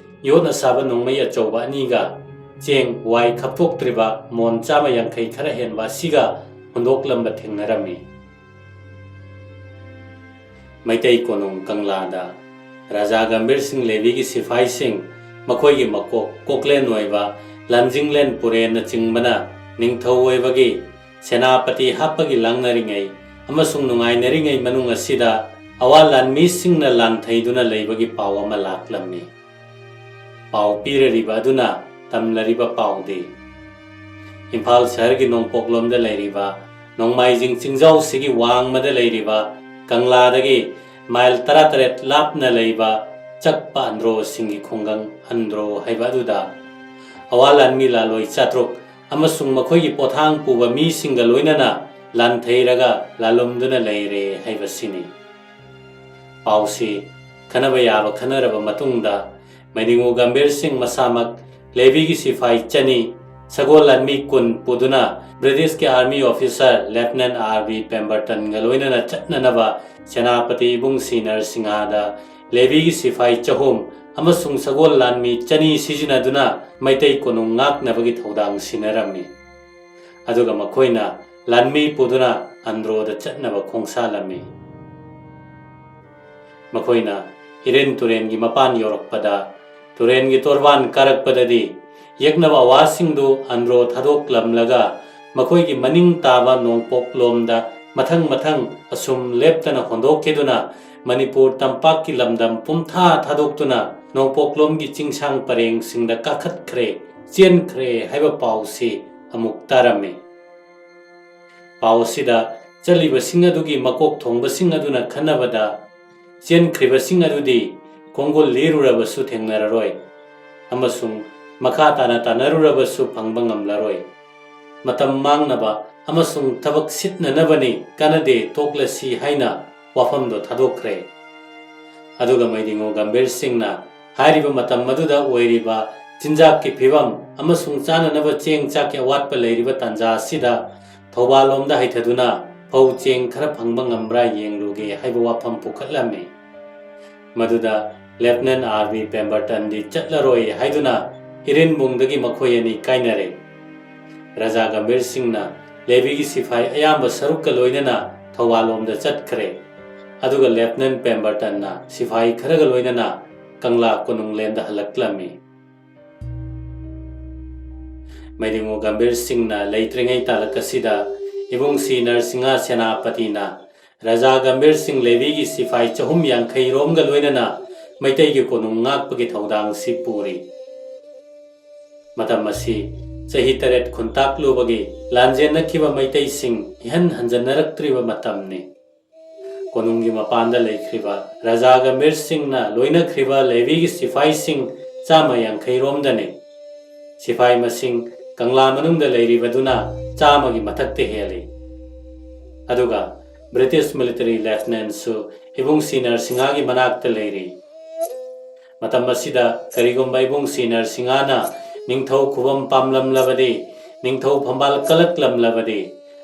ꯌꯣꯠꯅ ꯁꯥꯕ ꯅꯣꯡꯃꯩ ꯑꯆꯧꯕ ꯑꯅꯤꯒ ꯆꯦꯡ ꯋꯥꯏ ꯈꯞꯇꯣꯛꯇ꯭ꯔꯤꯕ ꯃꯣꯟ ꯆꯥꯝꯃ ꯌꯥꯡꯈꯩ ꯈꯔ ꯍꯦꯟꯕ ꯑꯁꯤꯒ ꯍꯨꯟꯗꯣꯛꯂꯝꯕ ꯊꯦꯡꯅꯔꯝꯃꯤ꯫ ꯃꯩꯇꯩ ꯀꯣꯅꯨꯡ ꯀꯪꯂꯥꯗ ꯔꯥꯖꯥ ꯒꯝꯚꯤꯔ ꯁꯤꯡ ꯂꯦꯕꯤꯒꯤ ꯁꯤꯐꯥꯏꯁꯤꯡ, ꯃꯈꯣꯏꯒꯤ ꯃꯀꯣꯛ ꯀꯣꯛꯂꯦꯟ ꯑꯣꯏꯕ ꯂꯥꯟꯖꯤꯡꯂꯦꯟ ꯄꯨꯔꯦꯟꯅꯆꯤꯡꯕꯅ ꯅꯤꯡꯊꯧ ꯑꯣꯏꯕꯒꯤ ꯁꯦꯅꯥꯄꯇꯤ ꯍꯥꯞꯄꯒꯤ ꯂꯥꯡꯅꯔꯤꯉꯩ ꯑꯃꯁꯨꯡ ꯅꯨꯡꯉꯥꯏꯅꯔꯤꯉꯩ ꯃꯅꯨꯡ ꯑꯁꯤꯗ ꯑꯋꯥ ꯂꯥꯟꯃꯤꯁꯤꯡꯅ ꯂꯥꯟꯊꯩꯗꯨꯅ ꯂꯩꯕꯒꯤ ꯄꯥꯎ ꯑꯃ ꯂꯥꯛꯂꯝꯃꯤ꯫ ꯄꯥꯎ ꯄꯤꯔꯔꯤꯕ ꯑꯗꯨꯅ ꯇꯝꯂꯔꯤꯕ ꯄꯥꯎꯗꯤ ꯏꯝꯐꯥꯜ ꯁꯍꯔꯒꯤ ꯅꯣꯡꯄꯣꯛꯂꯣꯝꯗ ꯂꯩꯔꯤꯕ ꯅꯣꯡꯃꯥꯏꯖꯤꯡ ꯆꯤꯡꯖꯥꯎꯁꯤꯒꯤ ꯋꯥꯡꯃꯗ ꯂꯩꯔꯤꯕ ꯀꯪꯂꯥꯗꯒꯤ ꯃꯥꯏꯜ ꯇꯔꯥꯇꯔꯦꯠ ꯂꯥꯞꯅ ꯂꯩꯕ ꯆꯛꯄ ꯑꯟꯗ꯭ꯔꯣꯁꯤꯡꯒꯤ ꯈꯨꯡꯒꯪ ꯑꯟꯗ꯭ꯔꯣ ꯍꯥꯏꯕ ꯑꯗꯨꯗ ꯑꯋꯥ ꯂꯥꯟꯃꯤ ꯂꯥꯂꯣꯏ ꯆꯥꯇ꯭ꯔꯨꯛ ꯑꯃꯁꯨꯡ ꯃꯈꯣꯏꯒꯤ ꯄꯣꯊꯥꯡ ꯄꯨꯕ ꯃꯤꯁꯤꯡꯒ ꯂꯣꯏꯅꯅ ꯂꯥꯟꯊꯩꯔꯒ ꯂꯥꯜꯂꯨꯝꯗꯨꯅ ꯂꯩꯔꯦ ꯍꯥꯏꯕꯁꯤꯅꯤ꯫ ꯄꯥꯎꯁꯤ ꯈꯟꯅꯕ ꯌꯥꯕ ꯈꯟꯅꯔꯕ ꯃꯇꯨꯡꯗ, ꯃꯩꯗꯤꯡꯉꯨ ꯒꯝꯚꯤꯔ ꯁꯤꯡ ꯃꯁꯥꯃꯛ ꯂꯦꯚꯤꯒꯤ ꯁꯤꯐꯥꯏ ꯆꯅꯤ, ꯁꯒꯣꯜ ꯂꯥꯟꯃꯤ ꯀꯨꯟ ꯄꯨꯗꯨꯅ ꯕ꯭ꯔꯤꯇꯤꯁꯀꯤ army officer Lieutenant R B Pembertonꯒ ꯂꯣꯏꯅꯅ ꯆꯠꯅꯅꯕ ꯁꯦꯅꯥꯄꯇꯤ ꯏꯕꯨꯡ ꯁꯤ ꯅꯔꯁꯤꯡꯍꯗ ꯂꯦꯚꯤꯒꯤ ꯁꯤꯐꯥꯏ ꯆꯍꯨꯝ ꯑꯃꯁꯨꯡ ꯁꯒꯣꯜ ꯂꯥꯟꯃꯤ ꯆꯅꯤ ꯁꯤꯖꯤꯟꯅꯗꯨꯅ ꯃꯩꯇꯩ ꯀꯣꯅꯨꯡ ꯉꯥꯛꯅꯕꯒꯤ ꯊꯧꯗꯥꯡ ꯁꯤꯟꯅꯔꯝꯃꯤ꯫ ꯑꯗꯨꯒ ꯃꯈꯣꯏꯅ ꯂꯥꯟꯃꯤ ꯄꯨꯗꯨꯅ ꯑꯟꯗ꯭ꯔꯣꯗ ꯆꯠꯅꯕ ꯈꯣꯡꯁꯥꯜꯂꯝꯃꯤ꯫ ꯃꯈꯣꯏꯅ ꯏꯔꯤꯟ ꯇꯨꯔꯦꯟꯒꯤ ꯃꯄꯥꯟ ꯌꯧꯔꯛꯄꯗ, ꯇꯨꯔꯦꯟꯒꯤ ꯇꯣꯔꯕꯥꯟ ꯀꯥꯔꯛꯄꯗꯗꯤ ꯌꯦꯛꯅꯕ ꯑꯋꯥꯁꯤꯡꯗꯨ ꯑꯟꯗ꯭ꯔꯣ ꯊꯥꯗꯣꯛꯂꯝꯂꯒ, ꯃꯈꯣꯏꯒꯤ ꯃꯅꯤꯡ ꯇꯥꯕ ꯅꯣꯡꯄꯣꯛꯂꯣꯝꯗ ꯃꯊꯪ ꯃꯊꯪ ꯑꯁꯨꯝ ꯂꯦꯞꯇꯅ ꯍꯣꯟꯗꯣꯛꯈꯤꯗꯨꯅ ꯃꯅꯤꯄꯨꯔ ꯇꯝꯄꯥꯛꯀꯤ ꯂꯝꯗꯝ ꯄꯨꯝꯊꯥ ꯊꯥꯗꯣꯛꯇꯨꯅ ꯅꯣꯡꯄꯣꯛꯂꯣꯝꯒꯤ ꯆꯤꯡꯁꯥꯡ ꯄꯔꯦꯡꯁꯤꯡꯗ ꯀꯥꯈꯠꯈ꯭ꯔꯦ, ꯆꯦꯟꯈ꯭ꯔꯦ ꯍꯥꯏꯕ ꯄꯥꯎꯁꯤ ꯑꯃꯨꯛ ꯇꯥꯔꯝꯃꯤ꯫ ꯄꯥꯎ ꯑꯁꯤꯗ ꯆꯠꯂꯤꯕꯁꯤꯡ ꯑꯗꯨꯒꯤ ꯃꯀꯣꯛ ꯊꯣꯡꯕꯁꯤꯡ ꯑꯗꯨꯅ ꯈꯟꯅꯕꯗ, ꯆꯦꯟꯈ꯭ꯔꯤꯕꯁꯤꯡ ꯑꯗꯨꯗꯤ ꯈꯣꯡꯒꯨꯜ ꯂꯤꯔꯨꯔꯕꯁꯨ ꯊꯦꯡꯅꯔꯔꯣꯏ ꯑꯃꯁꯨꯡ ꯃꯈꯥ ꯇꯥꯅ ꯇꯥꯟꯅꯔꯨꯔꯕꯁꯨ ꯐꯪꯕ ꯉꯝꯂꯔꯣꯏ꯫ ꯃꯇꯝ ꯃꯥꯡꯅꯕ ꯑꯃꯁꯨꯡ ꯊꯕꯛ ꯁꯤꯠꯅꯅꯕꯅꯤ, ꯀꯥꯟꯅꯗꯦ, ꯇꯣꯛꯂꯁꯤ ꯍꯥꯏꯅ ꯋꯥꯐꯝꯗꯣ ꯊꯥꯗꯣꯛꯈ꯭ꯔꯦ꯫ ꯑꯗꯨꯒ ꯃꯩꯗꯤꯉꯣ ꯒꯝꯚꯤꯔ ꯁꯤꯡꯅ ꯍꯥꯏꯔꯤꯕ ꯃꯇꯝ ꯑꯗꯨꯗ ꯑꯣꯏꯔꯤꯕ ꯆꯤꯟꯖꯥꯛꯀꯤ ꯐꯤꯕꯝ ꯑꯃꯁꯨꯡ ꯆꯥꯅꯅꯕ ꯆꯦꯡ ꯆꯥꯛꯀꯤ ꯑꯋꯥꯠꯄ ꯂꯩꯔꯤꯕ ꯇꯥꯟꯖꯥ ꯑꯁꯤꯗ ꯊꯧꯕꯥꯜꯂꯣꯝꯗ ꯍꯥꯏꯊꯗꯨꯅ ꯐꯧ ꯆꯦꯡ ꯈꯔ ꯐꯪꯕ ꯉꯝꯕ꯭ꯔꯥ ꯌꯦꯡꯂꯨꯒꯦ ꯍꯥꯏꯕ ꯋꯥꯐꯝ ꯄꯨꯈꯠꯂꯝꯃꯤ꯫ ꯃꯗꯨꯗ Lieutenant R B Pembertonꯗꯤ ꯆꯠꯂꯔꯣꯏ ꯍꯥꯏꯗꯨꯅ ꯏꯔꯤꯟꯕꯨꯡꯗꯒꯤ ꯃꯈꯣꯏ ꯑꯅꯤ ꯀꯥꯏꯅꯔꯦ꯫ ꯔꯥꯖꯥ ꯒꯝꯚꯤꯔ ꯁꯤꯡꯅ ꯂꯦꯚꯤꯒꯤ ꯁꯤꯐꯥꯏ ꯑꯌꯥꯝꯕ ꯁꯔꯨꯛꯀ ꯂꯣꯏꯅꯅ ꯊꯧꯕꯥꯜꯂꯣꯝꯗ ꯆꯠꯈ꯭ꯔꯦ꯫ ꯑꯗꯨꯒ Lieutenant Pembertonꯅ ꯁꯤꯐꯥꯏ ꯈꯔꯒ ꯂꯣꯏꯅꯅ ꯀꯪꯂꯥ ꯀꯣꯅꯨꯡꯂꯦꯟꯗ ꯍꯜꯂꯛꯂꯝꯃꯤ꯫ ꯃꯩꯗꯤꯉꯣ ꯒꯝꯚꯤꯔ ꯁꯤꯡꯅ ꯂꯩꯇ꯭ꯔꯤꯉꯩ ꯇꯥꯂꯛ ꯑꯁꯤꯗ ꯏꯕꯨꯡ ꯁꯤ ꯅꯔꯁꯤꯡꯍ ꯁꯦꯅꯥꯄꯇꯤꯅ ꯔꯥꯖꯥ ꯒꯝꯚꯤꯔ ꯁꯤꯡ ꯂꯦꯚꯤꯒꯤ ꯁꯤꯐꯥꯏ ꯆꯍꯨꯝ ꯌꯥꯡꯈꯩ ꯔꯣꯝꯒ ꯂꯣꯏꯅꯅ ꯃꯩꯇꯩꯒꯤ ꯀꯣꯅꯨꯡ ꯉꯥꯛꯄꯒꯤ ꯊꯧꯗꯥꯡꯁꯤ ꯄꯨꯔꯤ꯫ ꯃꯇꯝ ꯑꯁꯤ ꯆꯍꯤ ꯇꯔꯦꯠ ꯈꯨꯟꯇꯥꯛꯂꯨꯕꯒꯤ ꯂꯥꯟꯖꯦꯟꯅꯈꯤꯕ ꯃꯩꯇꯩꯁꯤꯡ ꯏꯍꯟ ꯍꯟꯖꯟꯅꯔꯛꯇ꯭ꯔꯤꯕ ꯃꯇꯝꯅꯤ꯫ ꯀꯣꯅꯨꯡꯒꯤ ꯃꯄꯥꯟꯗ ꯂꯩꯈ꯭ꯔꯤꯕ ꯔꯥꯖꯥ ꯒꯝꯚꯤꯔ ꯁꯤꯡꯅ ꯂꯣꯏꯅꯈ꯭ꯔꯤꯕ ꯂꯦꯚꯤꯒꯤ ꯁꯤꯐꯥꯏꯁꯤꯡ ꯆꯥꯝꯃ ꯌꯥꯡꯈꯩ ꯔꯣꯝꯗꯅꯤ꯫ ꯁꯤꯐꯥꯏ ꯃꯁꯤꯡ ꯀꯪꯂꯥ ꯃꯅꯨꯡꯗ ꯂꯩꯔꯤꯕꯗꯨꯅ ꯆꯥꯝꯃꯒꯤ ꯃꯊꯛꯇ ꯍꯦꯜꯂꯤ꯫ ꯑꯗꯨꯒ ꯕ꯭ꯔꯤꯇꯤꯁ ꯃꯤꯂꯤꯇꯔꯤ ꯂꯦꯐꯇꯤꯅꯦꯟꯁꯨ ꯏꯕꯨꯡ ꯁꯤ ꯅꯔꯁꯤꯡꯍꯒꯤ ꯃꯅꯥꯛꯇ ꯂꯩꯔꯤ꯫ ꯃꯇꯝ ꯑꯁꯤꯗ ꯀꯔꯤꯒꯨꯝꯕ ꯏꯕꯨꯡ ꯁꯤ ꯅꯔꯁꯤꯡꯍꯅ ꯅꯤꯡꯊꯧ ꯈꯨꯕꯝ ꯄꯥꯝꯂꯝꯂꯕꯗꯤ, ꯅꯤꯡꯊꯧ ꯐꯝꯕꯥꯜ ꯀꯜꯂꯛꯂꯝꯂꯕꯗꯤ,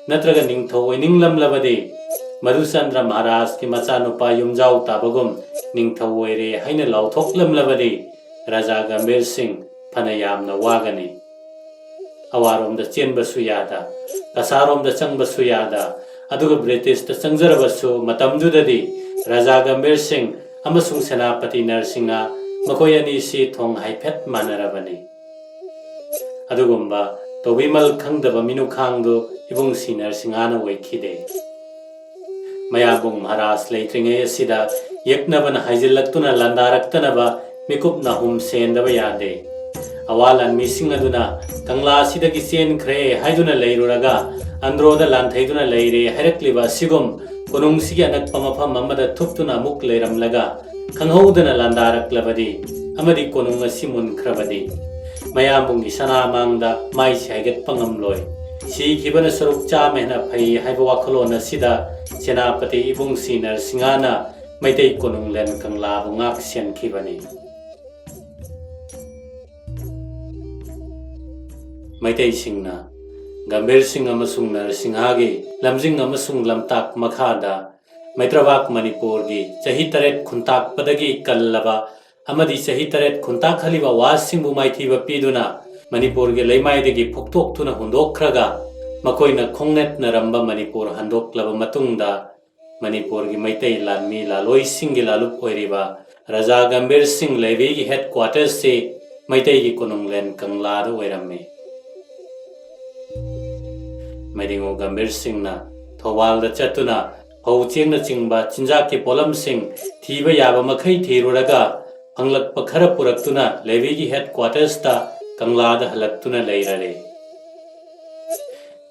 ꯅꯠꯇ꯭ꯔꯒ ꯅꯤꯡꯊꯧ ꯑꯣꯏꯅꯤꯡꯂꯝꯂꯕꯗꯤ, ꯃꯙꯨꯆꯟꯗ꯭ꯔ ꯃꯍꯥꯔꯥꯖꯀꯤ ꯃꯆꯥꯅꯨꯄꯥ ꯌꯨꯝꯖꯥꯎ ꯇꯥꯕꯒꯨꯝ ꯅꯤꯡꯊꯧ ꯑꯣꯏꯔꯦ ꯍꯥꯏꯅ ꯂꯥꯎꯊꯣꯛꯂꯝꯂꯕꯗꯤ, ꯔꯥꯖꯥ ꯒꯝꯚꯤꯔ ꯁꯤꯡ ꯐꯅ ꯌꯥꯝꯅ ꯋꯥꯒꯅꯤ꯫ ꯑꯋꯥꯔꯣꯝꯗ ꯆꯦꯟꯕꯁꯨ ꯌꯥꯗ, ꯀꯁꯥꯔꯣꯝꯗ ꯆꯪꯕꯁꯨ ꯌꯥꯗ, ꯑꯗꯨꯒ ꯕ꯭ꯔꯤꯇꯤꯁꯇ ꯆꯪꯖꯔꯕꯁꯨ, ꯃꯇꯝꯗꯨꯗꯗꯤ ꯔꯥꯖꯥ ꯒꯝꯚꯤꯔ ꯁꯤꯡ ꯑꯃꯁꯨꯡ ꯁꯦꯅꯥꯄꯇꯤ ꯅꯔꯁꯤꯡꯍ ꯃꯈꯣꯏ ꯑꯅꯤꯁꯤ ꯊꯣꯡ ꯍꯥꯏꯐꯦꯠ ꯃꯥꯟꯅꯔꯕꯅꯤ꯫ ꯑꯗꯨꯒꯨꯝꯕ ꯇꯧꯕꯤꯃꯜ ꯈꯪꯗꯕ ꯃꯤꯅꯨꯈꯥꯡꯗꯨ ꯏꯕꯨꯡ ꯁꯤ ꯅꯔꯁꯤꯡꯍꯅ ꯑꯣꯏꯈꯤꯗꯦ꯫ ꯃꯌꯥꯝꯕꯨꯡ ꯃꯍꯥꯔꯥꯖ ꯂꯩꯇ꯭ꯔꯤꯉꯩ ꯑꯁꯤꯗ ꯌꯦꯛꯅꯕꯅ ꯍꯥꯏꯖꯤꯜꯂꯛꯇꯨꯅ ꯂꯥꯟꯗꯥꯔꯛꯇꯅꯕ ꯃꯤꯀꯨꯞ ꯅꯥꯍꯨꯝ ꯁꯦꯟꯗꯕ ꯌꯥꯗꯦ꯫ ꯑꯋꯥ ꯂꯥꯟꯃꯤꯁꯤꯡ ꯑꯗꯨꯅ ꯀꯪꯂꯥ ꯑꯁꯤꯗꯒꯤ ꯆꯦꯟꯈ꯭ꯔꯦ ꯍꯥꯏꯗꯨꯅ ꯂꯩꯔꯨꯔꯒ ꯑꯟꯗ꯭ꯔꯣꯗ ꯂꯥꯟꯊꯩꯗꯨꯅ ꯂꯩꯔꯦ ꯍꯥꯏꯔꯛꯂꯤꯕ ꯑꯁꯤꯒꯨꯝ ꯀꯣꯅꯨꯡꯁꯤꯒꯤ ꯑꯅꯛꯄ ꯃꯐꯝ ꯑꯃꯗ ꯊꯨꯞꯇꯨꯅ ꯑꯃꯨꯛ ꯂꯩꯔꯝꯂꯒ ꯈꯪꯍꯧꯗꯅ ꯂꯥꯟꯗꯥꯔꯛꯂꯕꯗꯤ ꯑꯃꯗꯤ ꯀꯣꯅꯨꯡ ꯑꯁꯤ ꯃꯨꯟꯈ꯭ꯔꯕꯗꯤ, ꯃꯌꯥꯝꯕꯨꯡꯒꯤ ꯁꯅꯥꯃꯥꯡꯗ ꯃꯥꯏꯁꯦ ꯍꯥꯏꯒꯠꯄ ꯉꯝꯂꯣꯏ꯫ ꯁꯤꯈꯤꯕꯅ ꯁꯔꯨꯛ ꯆꯥꯝꯃ ꯍꯦꯟꯅ ꯐꯩ ꯍꯥꯏꯕ ꯋꯥꯈꯜꯂꯣꯟ ꯑꯁꯤꯗ ꯁꯦꯅꯥꯄꯇꯤ ꯏꯕꯨꯡ ꯁꯤ ꯅꯔꯁꯤꯡꯍꯅ ꯃꯩꯇꯩ ꯀꯣꯅꯨꯡꯂꯦꯟ ꯀꯪꯂꯥꯕꯨ ꯉꯥꯛ ꯁꯦꯟꯈꯤꯕꯅꯤ꯫ ꯃꯩꯇꯩꯁꯤꯡꯅ ꯒꯝꯚꯤꯔ ꯁꯤꯡ ꯑꯃꯁꯨꯡ ꯅꯔꯁꯤꯡꯍꯒꯤ ꯂꯝꯖꯤꯡ ꯑꯃꯁꯨꯡ ꯂꯝꯇꯥꯛ ꯃꯈꯥꯗ ꯃꯩꯇ꯭ꯔꯕꯥꯛ ꯃꯅꯤꯄꯨꯔꯒꯤ ꯆꯍꯤ ꯇꯔꯦꯠ ꯈꯨꯟꯇꯥꯛꯄꯗꯒꯤ ꯀꯜꯂꯕ ꯑꯃꯗꯤ ꯆꯍꯤ ꯇꯔꯦꯠ ꯈꯨꯟꯇꯥꯛꯍꯜꯂꯤꯕ ꯑꯋꯥꯁꯤꯡꯕꯨ ꯃꯥꯏꯊꯤꯕ ꯄꯤꯗꯨꯅ ꯃꯅꯤꯄꯨꯔꯒꯤ ꯂꯩꯃꯥꯏꯗꯒꯤ ꯐꯨꯛꯇꯣꯛꯇꯨꯅ ꯍꯨꯟꯗꯣꯛꯈ꯭ꯔꯒ ꯃꯈꯣꯏꯅ ꯈꯣꯡꯅꯦꯠꯅꯔꯝꯕ ꯃꯅꯤꯄꯨꯔ ꯍꯟꯗꯣꯛꯂꯕ ꯃꯇꯨꯡꯗ, ꯃꯅꯤꯄꯨꯔꯒꯤ ꯃꯩꯇꯩ ꯂꯥꯟꯃꯤ ꯂꯥꯂꯣꯏꯁꯤꯡꯒꯤ ꯂꯥꯂꯨꯞ ꯑꯣꯏꯔꯤꯕ ꯔꯥꯖꯥ ꯒꯝꯚꯤꯔ ꯁꯤꯡ ꯂꯩꯕꯤꯒꯤ ꯍꯦꯗ ꯀ꯭ꯋꯥꯇꯔꯁꯤ ꯃꯩꯇꯩꯒꯤ ꯀꯣꯅꯨꯡꯂꯦꯟ ꯀꯪꯂꯥꯗ ꯑꯣꯏꯔꯝꯃꯤ꯫ ꯃꯩꯗꯤꯉꯣ ꯒꯝꯚꯤꯔ ꯁꯤꯡꯅ ꯊꯧꯕꯥꯜꯗ ꯆꯠꯇꯨꯅ ꯐꯧ ꯆꯦꯡꯅꯆꯤꯡꯕ ꯆꯤꯟꯖꯥꯛꯀꯤ ꯄꯣꯠꯂꯝꯁꯤꯡ ꯊꯤꯕ ꯌꯥꯕ ꯃꯈꯩ ꯊꯤꯔꯨꯔꯒ ꯐꯪꯂꯛꯄ ꯈꯔ ꯄꯨꯔꯛꯇꯨꯅ ꯂꯩꯕꯤꯒꯤ ꯍꯦꯗ ꯀ꯭ꯋꯥꯇꯔꯁꯇ ꯀꯪꯂꯥꯗ ꯍꯜꯂꯛꯇꯨꯅ ꯂꯩꯔꯔꯦ꯫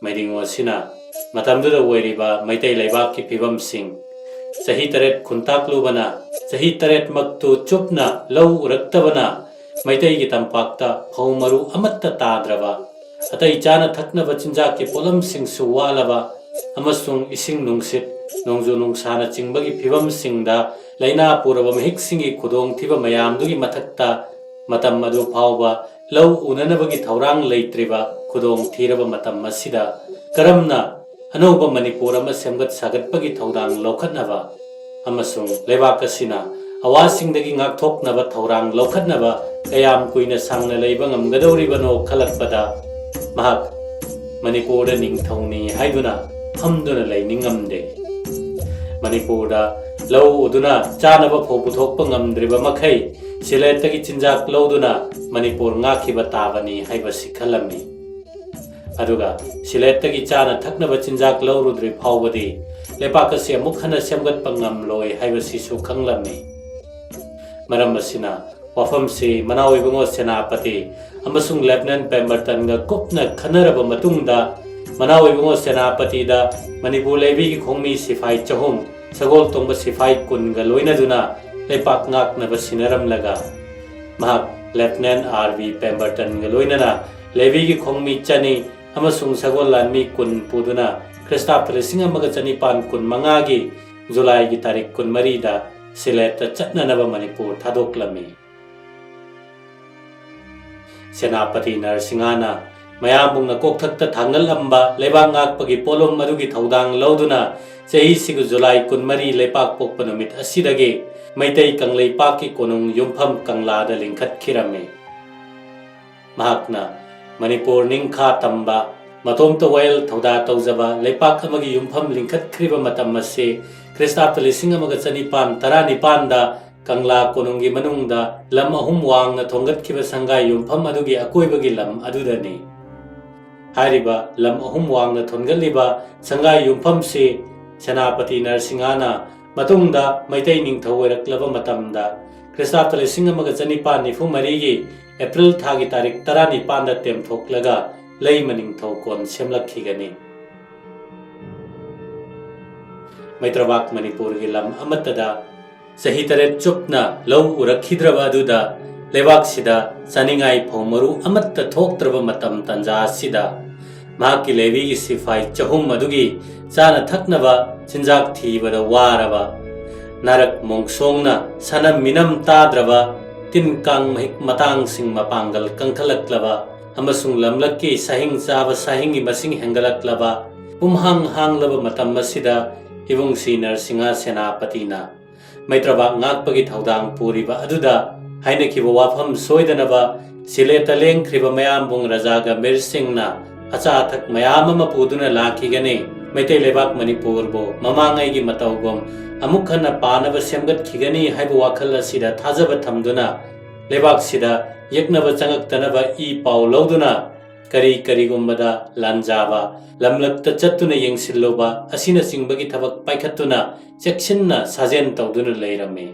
ꯃꯩꯗꯤꯉꯣ ꯑꯁꯤꯅ ꯃꯇꯝꯗꯨꯗ ꯑꯣꯏꯔꯤꯕ ꯃꯩꯇꯩ ꯂꯩꯕꯥꯛꯀꯤ ꯐꯤꯕꯝꯁꯤꯡ, ꯆꯍꯤ ꯇꯔꯦꯠ ꯈꯨꯟꯇꯥꯛꯂꯨꯕꯅ ꯆꯍꯤ ꯇꯔꯦꯠꯃꯛꯇꯨ ꯆꯨꯞꯅ ꯂꯧ ꯎꯔꯛꯇꯕꯅ ꯃꯩꯇꯩꯒꯤ ꯇꯝꯄꯥꯛꯇ ꯐꯧ ꯃꯔꯨ ꯑꯃꯠꯇ ꯇꯥꯗ꯭ꯔꯕ, ꯑꯇꯩ ꯆꯥꯅ ꯊꯛꯅꯕ ꯆꯤꯟꯖꯥꯛꯀꯤ ꯄꯣꯠꯂꯝꯁꯤꯡꯁꯨ ꯋꯥꯠꯂꯕ, ꯑꯃꯁꯨꯡ ꯏꯁꯤꯡ ꯅꯨꯡꯁꯤꯠ, ꯅꯣꯡꯖꯨ ꯅꯨꯡꯁꯥꯅꯆꯤꯡꯕꯒꯤ ꯐꯤꯕꯝꯁꯤꯡꯗ ꯂꯥꯏꯅꯥ ꯄꯨꯔꯕ ꯃꯍꯤꯛꯁꯤꯡꯒꯤ ꯈꯨꯗꯣꯡꯊꯤꯕ ꯃꯌꯥꯝꯗꯨꯒꯤ ꯃꯊꯛꯇ ꯃꯇꯝ ꯑꯗꯨ ꯐꯥꯎꯕ ꯂꯧ ꯎꯅꯅꯕꯒꯤ ꯊꯧꯔꯥꯡ ꯂꯩꯇ꯭ꯔꯤꯕ ꯈꯨꯗꯣꯡ ꯊꯤꯔꯕ ꯃꯇꯝ ꯑꯁꯤꯗ ꯀꯔꯝꯅ ꯑꯅꯧꯕ ꯃꯅꯤꯄꯨꯔ ꯑꯃ ꯁꯦꯝꯒꯠ ꯁꯥꯒꯠꯄꯒꯤ ꯊꯧꯗꯥꯡ ꯂꯧꯈꯠꯅꯕ ꯑꯃꯁꯨꯡ ꯂꯩꯕꯥꯛ ꯑꯁꯤꯅ ꯑꯋꯥꯁꯤꯡꯗꯒꯤ ꯉꯥꯛꯊꯣꯛꯅꯕ ꯊꯧꯔꯥꯡ ꯂꯧꯈꯠꯅꯕ ꯀꯌꯥꯝ ꯀꯨꯏꯅ ꯁꯥꯡꯅ ꯂꯩꯕ ꯉꯝꯒꯗꯧꯔꯤꯕꯅꯣ ꯈꯜꯂꯛꯄꯗ ꯃꯍꯥꯛ ꯃꯅꯤꯄꯨꯔꯗ ꯅꯤꯡꯊꯧꯅꯤ ꯍꯥꯏꯗꯨꯅ ꯐꯝꯗꯨꯅ ꯂꯩꯅꯤꯡꯉꯝꯗꯦ꯫ ꯃꯅꯤꯄꯨꯔꯗ ꯂꯧ ꯎꯗꯨꯅ ꯆꯥꯅꯕ ꯐꯥꯎ ꯄꯨꯊꯣꯛꯄ ꯉꯝꯗ꯭ꯔꯤꯕ ꯃꯈꯩ ꯁꯤꯂꯦꯠꯇꯒꯤ ꯆꯤꯟꯖꯥꯛ ꯂꯧꯗꯨꯅ ꯃꯅꯤꯄꯨꯔ ꯉꯥꯛꯈꯤꯕ ꯇꯥꯕꯅꯤ ꯍꯥꯏꯕꯁꯤ ꯈꯜꯂꯝꯃꯤ꯫ ꯑꯗꯨꯒ ꯁꯤꯂꯦꯠꯇꯒꯤ ꯆꯥꯅ ꯊꯛꯅꯕ ꯆꯤꯟꯖꯥꯛ ꯂꯧꯔꯨꯗ꯭ꯔꯤ ꯐꯥꯎꯕꯗꯤ ꯂꯩꯄꯥꯛ ꯑꯁꯤ ꯑꯃꯨꯛ ꯍꯟꯅ ꯁꯦꯝꯒꯠꯄ ꯉꯝꯂꯣꯏ ꯍꯥꯏꯕꯁꯤꯁꯨ ꯈꯪꯂꯝꯃꯤ꯫ ꯃꯔꯝ ꯑꯁꯤꯅ ꯋꯥꯐꯝꯁꯤ ꯃꯅꯥꯎ ꯏꯕꯨꯡꯉꯣ ꯁꯦꯅꯥꯄꯇꯤ ꯑꯃꯁꯨꯡ ꯂꯦꯐꯅꯦꯟ ꯄꯦꯝꯕꯔꯇꯟꯒ ꯀꯨꯞꯅ ꯈꯟꯅꯔꯕ ꯃꯇꯨꯡꯗ, ꯃꯅꯥꯎ ꯏꯕꯨꯡꯉꯣ ꯁꯦꯅꯥꯄꯇꯤꯗ ꯃꯅꯤꯄꯨꯔ ꯂꯩꯕꯤꯒꯤ ꯈꯣꯡꯃꯤ ꯁꯤꯐꯥꯏ ꯆꯍꯨꯝ, ꯁꯒꯣꯜ ꯇꯣꯡꯕ ꯁꯤꯐꯥꯏ ꯀꯨꯟꯒ ꯂꯣꯏꯅꯗꯨꯅ ꯂꯩꯄꯥꯛ ꯉꯥꯛꯅꯕ ꯁꯤꯟꯅꯔꯝꯂꯒ, ꯃꯍꯥꯛ ꯂꯦꯐꯅꯦꯟ ꯑꯥꯔ ꯕꯤ ꯄꯦꯝꯕꯔꯇꯟꯒ ꯂꯣꯏꯅꯅ ꯂꯦꯚꯤꯒꯤ ꯈꯣꯡꯃꯤ ꯆꯅꯤ ꯑꯃꯁꯨꯡ ꯁꯒꯣꯜ ꯂꯥꯟꯃꯤ ꯀꯨꯟ ꯄꯨꯗꯨꯅ ꯈ꯭ꯔꯤꯁꯇꯥꯕꯇ ꯂꯤꯁꯤꯡ ꯑꯃꯒ ꯆꯅꯤꯄꯥꯟ ꯀꯨꯟꯃꯉꯥꯒꯤ ꯖꯨꯂꯥꯏꯒꯤ ꯇꯥꯔꯤꯛ ꯀꯨꯟꯃꯔꯤꯗ ꯁꯤꯂꯦꯠꯇ ꯆꯠꯅꯅꯕ ꯃꯅꯤꯄꯨꯔ ꯊꯥꯗꯣꯛꯂꯝꯃꯤ꯫ ꯁꯦꯅꯥꯄꯇꯤ ꯅꯔꯁꯤꯡꯍꯅ ꯃꯌꯥꯝꯕꯨꯡꯅ ꯀꯣꯛꯊꯛꯇ ꯊꯥꯡꯒꯠꯂꯝꯕ ꯂꯩꯕꯥꯛ ꯉꯥꯛꯄꯒꯤ ꯄꯣꯠꯂꯨꯝ ꯑꯗꯨꯒꯤ ꯊꯧꯗꯥꯡ ꯂꯧꯗꯨꯅ ꯆꯍꯤꯁꯤꯒꯤ ꯖꯨꯂꯥꯏ ꯀꯨꯟꯃꯔꯤ ꯂꯩꯄꯥꯛ ꯄꯣꯛꯄ ꯅꯨꯃꯤꯠ ꯑꯁꯤꯗꯒꯤ ꯃꯩꯇꯩ ꯀꯪꯂꯩꯄꯥꯛꯀꯤ ꯀꯣꯅꯨꯡ ꯌꯨꯝꯐꯝ ꯀꯪꯂꯥꯗ ꯂꯤꯡꯈꯠꯈꯤꯔꯝꯃꯤ꯫ ꯃꯍꯥꯛꯅ ꯃꯅꯤꯄꯨꯔ ꯅꯤꯡꯈꯥ ꯇꯝꯕ, ꯃꯇꯣꯝꯇ ꯋꯥꯌꯦꯜ ꯊꯧꯗꯥ ꯇꯧꯖꯕ ꯂꯩꯄꯥꯛ ꯑꯃꯒꯤ ꯌꯨꯝꯐꯝ ꯂꯤꯡꯈꯠꯈ꯭ꯔꯤꯕ ꯃꯇꯝ ꯑꯁꯤ ꯈ꯭ꯔꯤꯁꯇꯥꯕꯇ ꯂꯤꯁꯤꯡ ꯑꯃꯒ ꯆꯅꯤꯄꯥꯟ ꯇꯔꯥꯅꯤꯄꯥꯟꯗ ꯀꯪꯂꯥ ꯀꯣꯅꯨꯡꯒꯤ ꯃꯅꯨꯡꯗ ꯂꯝ ꯑꯍꯨꯝ ꯋꯥꯡꯅ ꯊꯣꯟꯒꯠꯈꯤꯕ ꯁꯪꯒꯥꯏ ꯌꯨꯝꯐꯝ ꯑꯗꯨꯒꯤ ꯑꯀꯣꯏꯕꯒꯤ ꯂꯝ ꯑꯗꯨꯗꯅꯤ꯫ ꯍꯥꯏꯔꯤꯕ ꯂꯝ ꯑꯍꯨꯝ ꯋꯥꯡꯅ ꯊꯣꯟꯒꯠꯂꯤꯕ ꯁꯪꯒꯥꯏ ꯌꯨꯝꯐꯝꯁꯤ ꯁꯦꯅꯥꯄꯇꯤ ꯅꯔꯁꯤꯡꯍꯅ ꯃꯇꯨꯡꯗ ꯃꯩꯇꯩ ꯅꯤꯡꯊꯧ ꯑꯣꯏꯔꯛꯂꯕ ꯃꯇꯝꯗ, ꯈ꯭ꯔꯤꯁꯇꯥꯕꯇ ꯂꯤꯁꯤꯡ ꯑꯃꯒ ꯆꯅꯤꯄꯥꯟ ꯅꯤꯐꯨ ꯃꯔꯤꯒꯤ ꯑꯦꯄ꯭ꯔꯤꯜ ꯊꯥꯒꯤ ꯇꯥꯔꯤꯛ ꯇꯔꯥꯅꯤꯄꯥꯟꯗ ꯇꯦꯝꯊꯣꯛꯂꯒ ꯂꯩꯃ ꯅꯤꯡꯊꯧ ꯀꯣꯟ ꯁꯦꯝꯂꯛꯈꯤꯒꯅꯤ꯫ ꯃꯩꯇ꯭ꯔꯕꯥꯛ ꯃꯅꯤꯄꯨꯔꯒꯤ ꯂꯝ ꯑꯃꯠꯇꯗ ꯆꯍꯤ ꯇꯔꯦꯠ ꯆꯨꯞꯅ ꯂꯧ ꯎꯔꯛꯈꯤꯗ꯭ꯔꯕ ꯑꯗꯨꯗ, ꯂꯩꯕꯥꯛꯁꯤꯗ ꯆꯥꯅꯤꯡꯉꯥꯏ ꯐꯧ ꯃꯔꯨ ꯑꯃꯠꯇ ꯊꯣꯛꯇ꯭ꯔꯕ ꯃꯇꯝ ꯇꯥꯟꯖꯥ ꯑꯁꯤꯗ, ꯃꯍꯥꯛꯀꯤ ꯂꯩꯕꯤꯒꯤ ꯁꯤꯐꯥꯏ ꯆꯍꯨꯝ ꯑꯗꯨꯒꯤ ꯆꯥꯅ ꯊꯛꯅꯕ ꯆꯤꯟꯖꯥꯛ ꯊꯤꯕꯗ ꯋꯥꯔꯕ, ꯅꯥꯔꯛ ꯃꯣꯡꯁꯣꯡꯅ ꯁꯅꯝ ꯃꯤꯅꯝ ꯇꯥꯗ꯭ꯔꯕ, ꯇꯤꯟ ꯀꯥꯡ ꯃꯍꯤꯛ ꯃꯇꯥꯡꯁꯤꯡ ꯃꯄꯥꯡꯒꯜ ꯀꯟꯈꯠꯂꯛꯂꯕ ꯑꯃꯁꯨꯡ ꯂꯝꯂꯛꯀꯤ ꯁꯥꯍꯤꯡ ꯆꯥꯕ ꯁꯥꯍꯤꯡꯒꯤ ꯃꯁꯤꯡ ꯍꯦꯟꯒꯠꯂꯛꯂꯕ ꯄꯨꯝꯍꯥꯡ ꯍꯥꯡꯂꯕ ꯃꯇꯝ ꯑꯁꯤꯗ ꯏꯕꯨꯡꯁꯤ ꯅꯔꯁꯤꯡꯍ ꯁꯦꯅꯥꯄꯇꯤꯅ ꯃꯩꯇ꯭ꯔꯕꯥꯛ ꯉꯥꯛꯄꯒꯤ ꯊꯧꯗꯥꯡ ꯄꯨꯔꯤꯕ ꯑꯗꯨꯗ ꯍꯥꯏꯅꯈꯤꯕ ꯋꯥꯐꯝ ꯁꯣꯏꯗꯅꯕ ꯁꯤꯂꯦꯠꯇ ꯂꯦꯡꯈ꯭ꯔꯤꯕ ꯃꯌꯥꯝꯕꯨꯡ ꯔꯖꯥ ꯒꯝꯚꯤꯔ ꯁꯤꯡꯅ ꯑꯆꯥ ꯑꯊꯛ ꯃꯌꯥꯝ ꯑꯃ ꯄꯨꯗꯨꯅ ꯂꯥꯛꯈꯤꯒꯅꯤ꯫ ꯃꯩꯇꯩ ꯂꯩꯕꯥꯛ ꯃꯅꯤꯄꯨꯔꯕꯨ ꯃꯃꯥꯡꯉꯩꯒꯤ ꯃꯇꯧꯒꯨꯝ ꯑꯃꯨꯛ ꯍꯟꯅ ꯄꯥꯅꯕ ꯁꯦꯝꯒꯠꯈꯤꯒꯅꯤ ꯍꯥꯏꯕ ꯋꯥꯈꯜ ꯑꯁꯤꯗ ꯊꯥꯖꯕ ꯊꯝꯗꯨꯅ ꯂꯩꯕꯥꯛꯁꯤꯗ ꯌꯦꯛꯅꯕ ꯆꯪꯉꯛꯇꯅꯕ ꯏ ꯄꯥꯎ ꯂꯧꯗꯨꯅ ꯀꯔꯤ ꯀꯔꯤꯒꯨꯝꯕꯗ ꯂꯥꯟꯖꯥꯕ, ꯂꯝꯂꯛꯇ ꯆꯠꯇꯨꯅ ꯌꯦꯡꯁꯤꯜꯂꯨꯕ ꯑꯁꯤꯅꯆꯤꯡꯕꯒꯤ ꯊꯕꯛ ꯄꯥꯏꯈꯠꯇꯨꯅ ꯆꯦꯛꯁꯤꯟꯅ ꯁꯥꯖꯦꯟ ꯇꯧꯗꯨꯅ ꯂꯩꯔꯝꯃꯤ꯫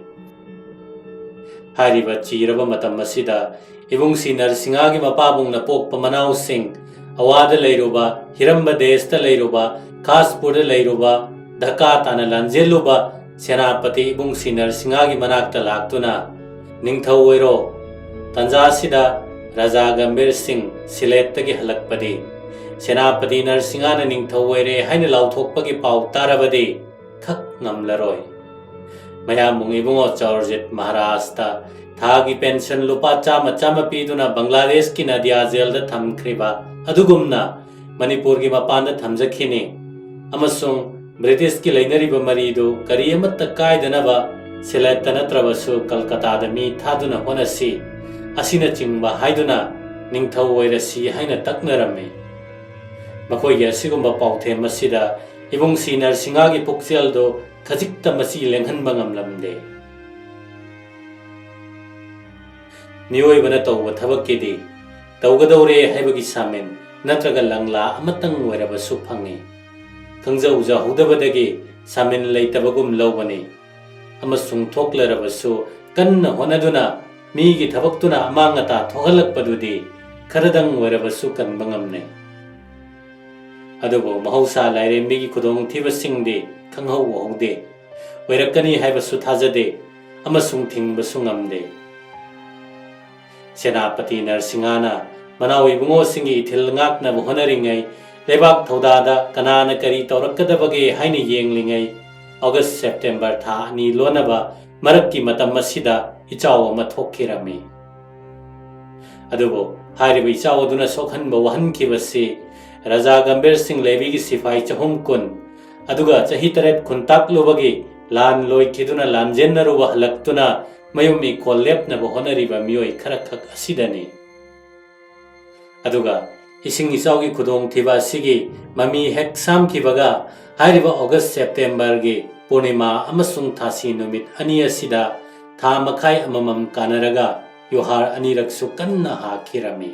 ꯍꯥꯏꯔꯤꯕ ꯆꯤꯔꯕ ꯃꯇꯝ ꯑꯁꯤꯗ ꯏꯕꯨꯡꯁꯤ ꯅꯔꯁꯤꯡꯍꯒꯤ ꯃꯄꯥꯕꯨꯡꯅ ꯄꯣꯛꯄ ꯃꯅꯥꯎꯁꯤꯡ ꯑꯋꯥꯗ ꯂꯩꯔꯨꯕ, ꯍꯤꯔꯝꯕ ꯗꯦꯁꯇ ꯂꯩꯔꯨꯕ, ꯈꯥꯁꯄꯨꯔꯗ ꯂꯩꯔꯨꯕ, ꯙꯀꯥ ꯇꯥꯅ ꯂꯥꯟꯖꯦꯜꯂꯨꯕ ꯁꯦꯅꯥꯄꯇꯤ ꯏꯕꯨꯡꯁꯤ ꯅꯔꯁꯤꯡꯍꯒꯤ ꯃꯅꯥꯛꯇ ꯂꯥꯛꯇꯨꯅ, "ꯅꯤꯡꯊꯧ ꯑꯣꯏꯔꯣ, ꯇꯟꯖꯥꯁꯤꯗ ꯔꯥꯖꯥ ꯒꯝꯚꯤꯔ ꯁꯤꯡ ꯁꯤꯂꯦꯠꯇꯒꯤ ꯍꯜꯂꯛꯄꯗꯤ, ꯁꯦꯅꯥꯄꯇꯤ ꯅꯔꯁꯤꯡꯍꯅ ꯅꯤꯡꯊꯧ ꯑꯣꯏꯔꯦ ꯍꯥꯏꯅ ꯂꯥꯎꯊꯣꯛꯄꯒꯤ ꯄꯥꯎ ꯇꯥꯔꯕꯗꯤ ꯈꯛ ꯉꯝꯂꯔꯣꯏ"꯫ ꯃꯌꯥꯝꯕꯨꯡ ꯏꯕꯨꯡꯉꯣ ꯆꯧꯔꯖꯤꯠ ꯃꯍꯥꯔꯥꯖꯇ ꯊꯥꯒꯤ ꯄꯦꯟꯁꯟ ꯂꯨꯄꯥ ꯆꯥꯝꯃ ꯆꯥꯝꯃ ꯄꯤꯗꯨꯅ ꯕꯪꯒ꯭ꯂꯥꯗꯦꯁꯀꯤ ꯅꯗꯤꯌꯥ ꯖꯦꯜꯗ ꯊꯝꯈ꯭ꯔꯤꯕ ꯑꯗꯨꯒꯨꯝꯅ ꯃꯅꯤꯄꯨꯔꯒꯤ ꯃꯄꯥꯟꯗ ꯊꯝꯖꯈꯤꯅꯤ ꯑꯃꯁꯨꯡ ꯕ꯭ꯔꯤꯇꯤꯁꯀꯤ ꯂꯩꯅꯔꯤꯕ ꯃꯔꯤꯗꯨ ꯀꯔꯤ ꯑꯃꯠꯇ ꯀꯥꯏꯗꯅꯕ ꯁꯤꯂꯦꯠꯇ ꯅꯠꯇ꯭ꯔꯕꯁꯨ ꯀꯜꯀꯇꯥꯗ ꯃꯤ ꯊꯥꯗꯨꯅ ꯍꯣꯠꯅꯁꯤ ꯑꯁꯤꯅꯆꯤꯡꯕ ꯍꯥꯏꯗꯨꯅ ꯅꯤꯡꯊꯧ ꯑꯣꯏꯔꯁꯤ ꯍꯥꯏꯅ ꯇꯛꯅꯔꯝꯃꯤ꯫ ꯃꯈꯣꯏꯒꯤ ꯑꯁꯤꯒꯨꯝꯕ ꯄꯥꯎꯊꯦꯝ ꯑꯁꯤꯗ ꯏꯕꯨꯡꯁꯤ ꯅꯔꯁꯤꯡꯍꯒꯤ ꯄꯨꯛꯆꯦꯜꯗꯨ ꯈꯖꯤꯛꯇ ꯃꯆꯤ ꯂꯦꯡꯍꯟꯕ ꯉꯝꯂꯝꯗꯦ꯫ ꯃꯤꯑꯣꯏꯕꯅ ꯇꯧꯕ ꯊꯕꯛꯀꯤꯗꯤ ꯇꯧꯒꯗꯧꯔꯦ ꯍꯥꯏꯕꯒꯤ ꯁꯥꯃꯤꯟ ꯅꯠꯇ꯭ꯔꯒ ꯂꯪꯂꯥ ꯑꯃꯇꯪ ꯑꯣꯏꯔꯕꯁꯨ ꯐꯪꯏ꯫ ꯈꯪꯖꯧꯖꯍꯧꯗꯕꯗꯒꯤ ꯁꯥꯃꯤꯟ ꯂꯩꯇꯕꯒꯨꯝ ꯂꯧꯕꯅꯤ꯫ ꯑꯃꯁꯨꯡ ꯊꯣꯛꯂꯔꯕꯁꯨ ꯀꯟꯅ ꯍꯣꯠꯅꯗꯨꯅ ꯃꯤꯒꯤ ꯊꯕꯛꯇꯨꯅ ꯑꯃꯥꯡ ꯑꯇꯥ ꯊꯣꯛꯍꯜꯂꯛꯄꯗꯨꯗꯤ ꯈꯔꯗꯪ ꯑꯣꯏꯔꯕꯁꯨ ꯀꯟꯕ ꯉꯝꯅꯩ꯫ ꯑꯗꯨꯕꯨ ꯃꯍꯧꯁꯥ ꯂꯥꯏꯔꯦꯝꯕꯤꯒꯤ ꯈꯨꯗꯣꯡꯊꯤꯕꯁꯤꯡꯗꯤ ꯈꯪꯍꯧ ꯎꯍꯧꯗꯦ꯫ ꯑꯣꯏꯔꯛꯀꯅꯤ ꯍꯥꯏꯕꯁꯨ ꯊꯥꯖꯗꯦ ꯑꯃꯁꯨꯡ ꯊꯤꯡꯕꯁꯨ ꯉꯝꯗꯦ꯫ ꯁꯦꯅꯥꯄꯇꯤ ꯅꯔꯁꯤꯡꯍꯅ ꯃꯅꯥꯎ ꯏꯕꯨꯡꯉꯣꯁꯤꯡꯒꯤ ꯏꯊꯤꯜ ꯉꯥꯛꯅꯕ ꯍꯣꯠꯅꯔꯤꯉꯩ, ꯂꯩꯕꯥꯛ ꯊꯧꯗꯥꯗ ꯀꯅꯥꯅ ꯀꯔꯤ ꯇꯧꯔꯛꯀꯗꯕꯒꯦ ꯍꯥꯏꯅ ꯌꯦꯡꯂꯤꯉꯩ, ꯑꯣꯒꯁ ꯁꯦꯞꯇꯦꯝꯕꯔ ꯊꯥ ꯑꯅꯤ ꯂꯣꯟꯅꯕ ꯃꯔꯛꯀꯤ ꯃꯇꯝ ꯑꯁꯤꯗ ꯏꯆꯥꯎ ꯑꯃ ꯊꯣꯛꯈꯤꯔꯝꯃꯤ꯫ ꯑꯗꯨꯕꯨ ꯍꯥꯏꯔꯤꯕ ꯏꯆꯥꯎ ꯑꯗꯨꯅ ꯁꯣꯛꯍꯟꯕ ꯋꯥꯍꯟꯈꯤꯕꯁꯤ ꯔꯥꯖꯥ ꯒꯝꯚꯤꯔ ꯁꯤꯡ ꯂꯦꯕꯤꯒꯤ ꯁꯤꯐꯥꯏ ꯆꯍꯨꯝ ꯀꯨꯟ, ꯑꯗꯨꯒ ꯆꯍꯤ ꯇꯔꯦꯠ ꯈꯨꯟꯇꯥꯛꯂꯨꯕꯒꯤ ꯂꯥꯟ ꯂꯣꯏꯈꯤꯗꯨꯅ ꯂꯥꯟꯖꯦꯟꯅꯔꯨꯕ ꯍꯜꯂꯛꯇꯨꯅ ꯃꯌꯨꯝ ꯏꯪꯈꯣꯜ ꯂꯦꯞꯅꯕ ꯍꯣꯠꯅꯔꯤꯕ ꯃꯤꯑꯣꯏ ꯈꯔꯈꯛ ꯑꯁꯤꯗꯅꯤ꯫ ꯑꯗꯨꯒ ꯏꯁꯤꯡ ꯏꯆꯥꯎꯒꯤ ꯈꯨꯗꯣꯡꯊꯤꯕ ꯑꯁꯤꯒꯤ ꯃꯃꯤ ꯍꯦꯛ ꯁꯥꯝꯈꯤꯕꯒ, ꯍꯥꯏꯔꯤꯕ ꯑꯣꯒꯁ ꯁꯦꯞꯇꯦꯝꯕꯔꯒꯤ ꯄꯨꯔꯅꯤꯃꯥ ꯑꯃꯁꯨꯡ ꯊꯥꯁꯤ ꯅꯨꯃꯤꯠ ꯑꯅꯤ ꯑꯁꯤꯗ ꯊꯥ ꯃꯈꯥꯏ ꯑꯃꯃꯝ ꯀꯥꯟꯅꯔꯒ ꯌꯨꯍꯥꯔ ꯑꯅꯤꯔꯛꯁꯨ ꯀꯟꯅ ꯍꯥꯈꯤꯔꯝꯃꯤ꯫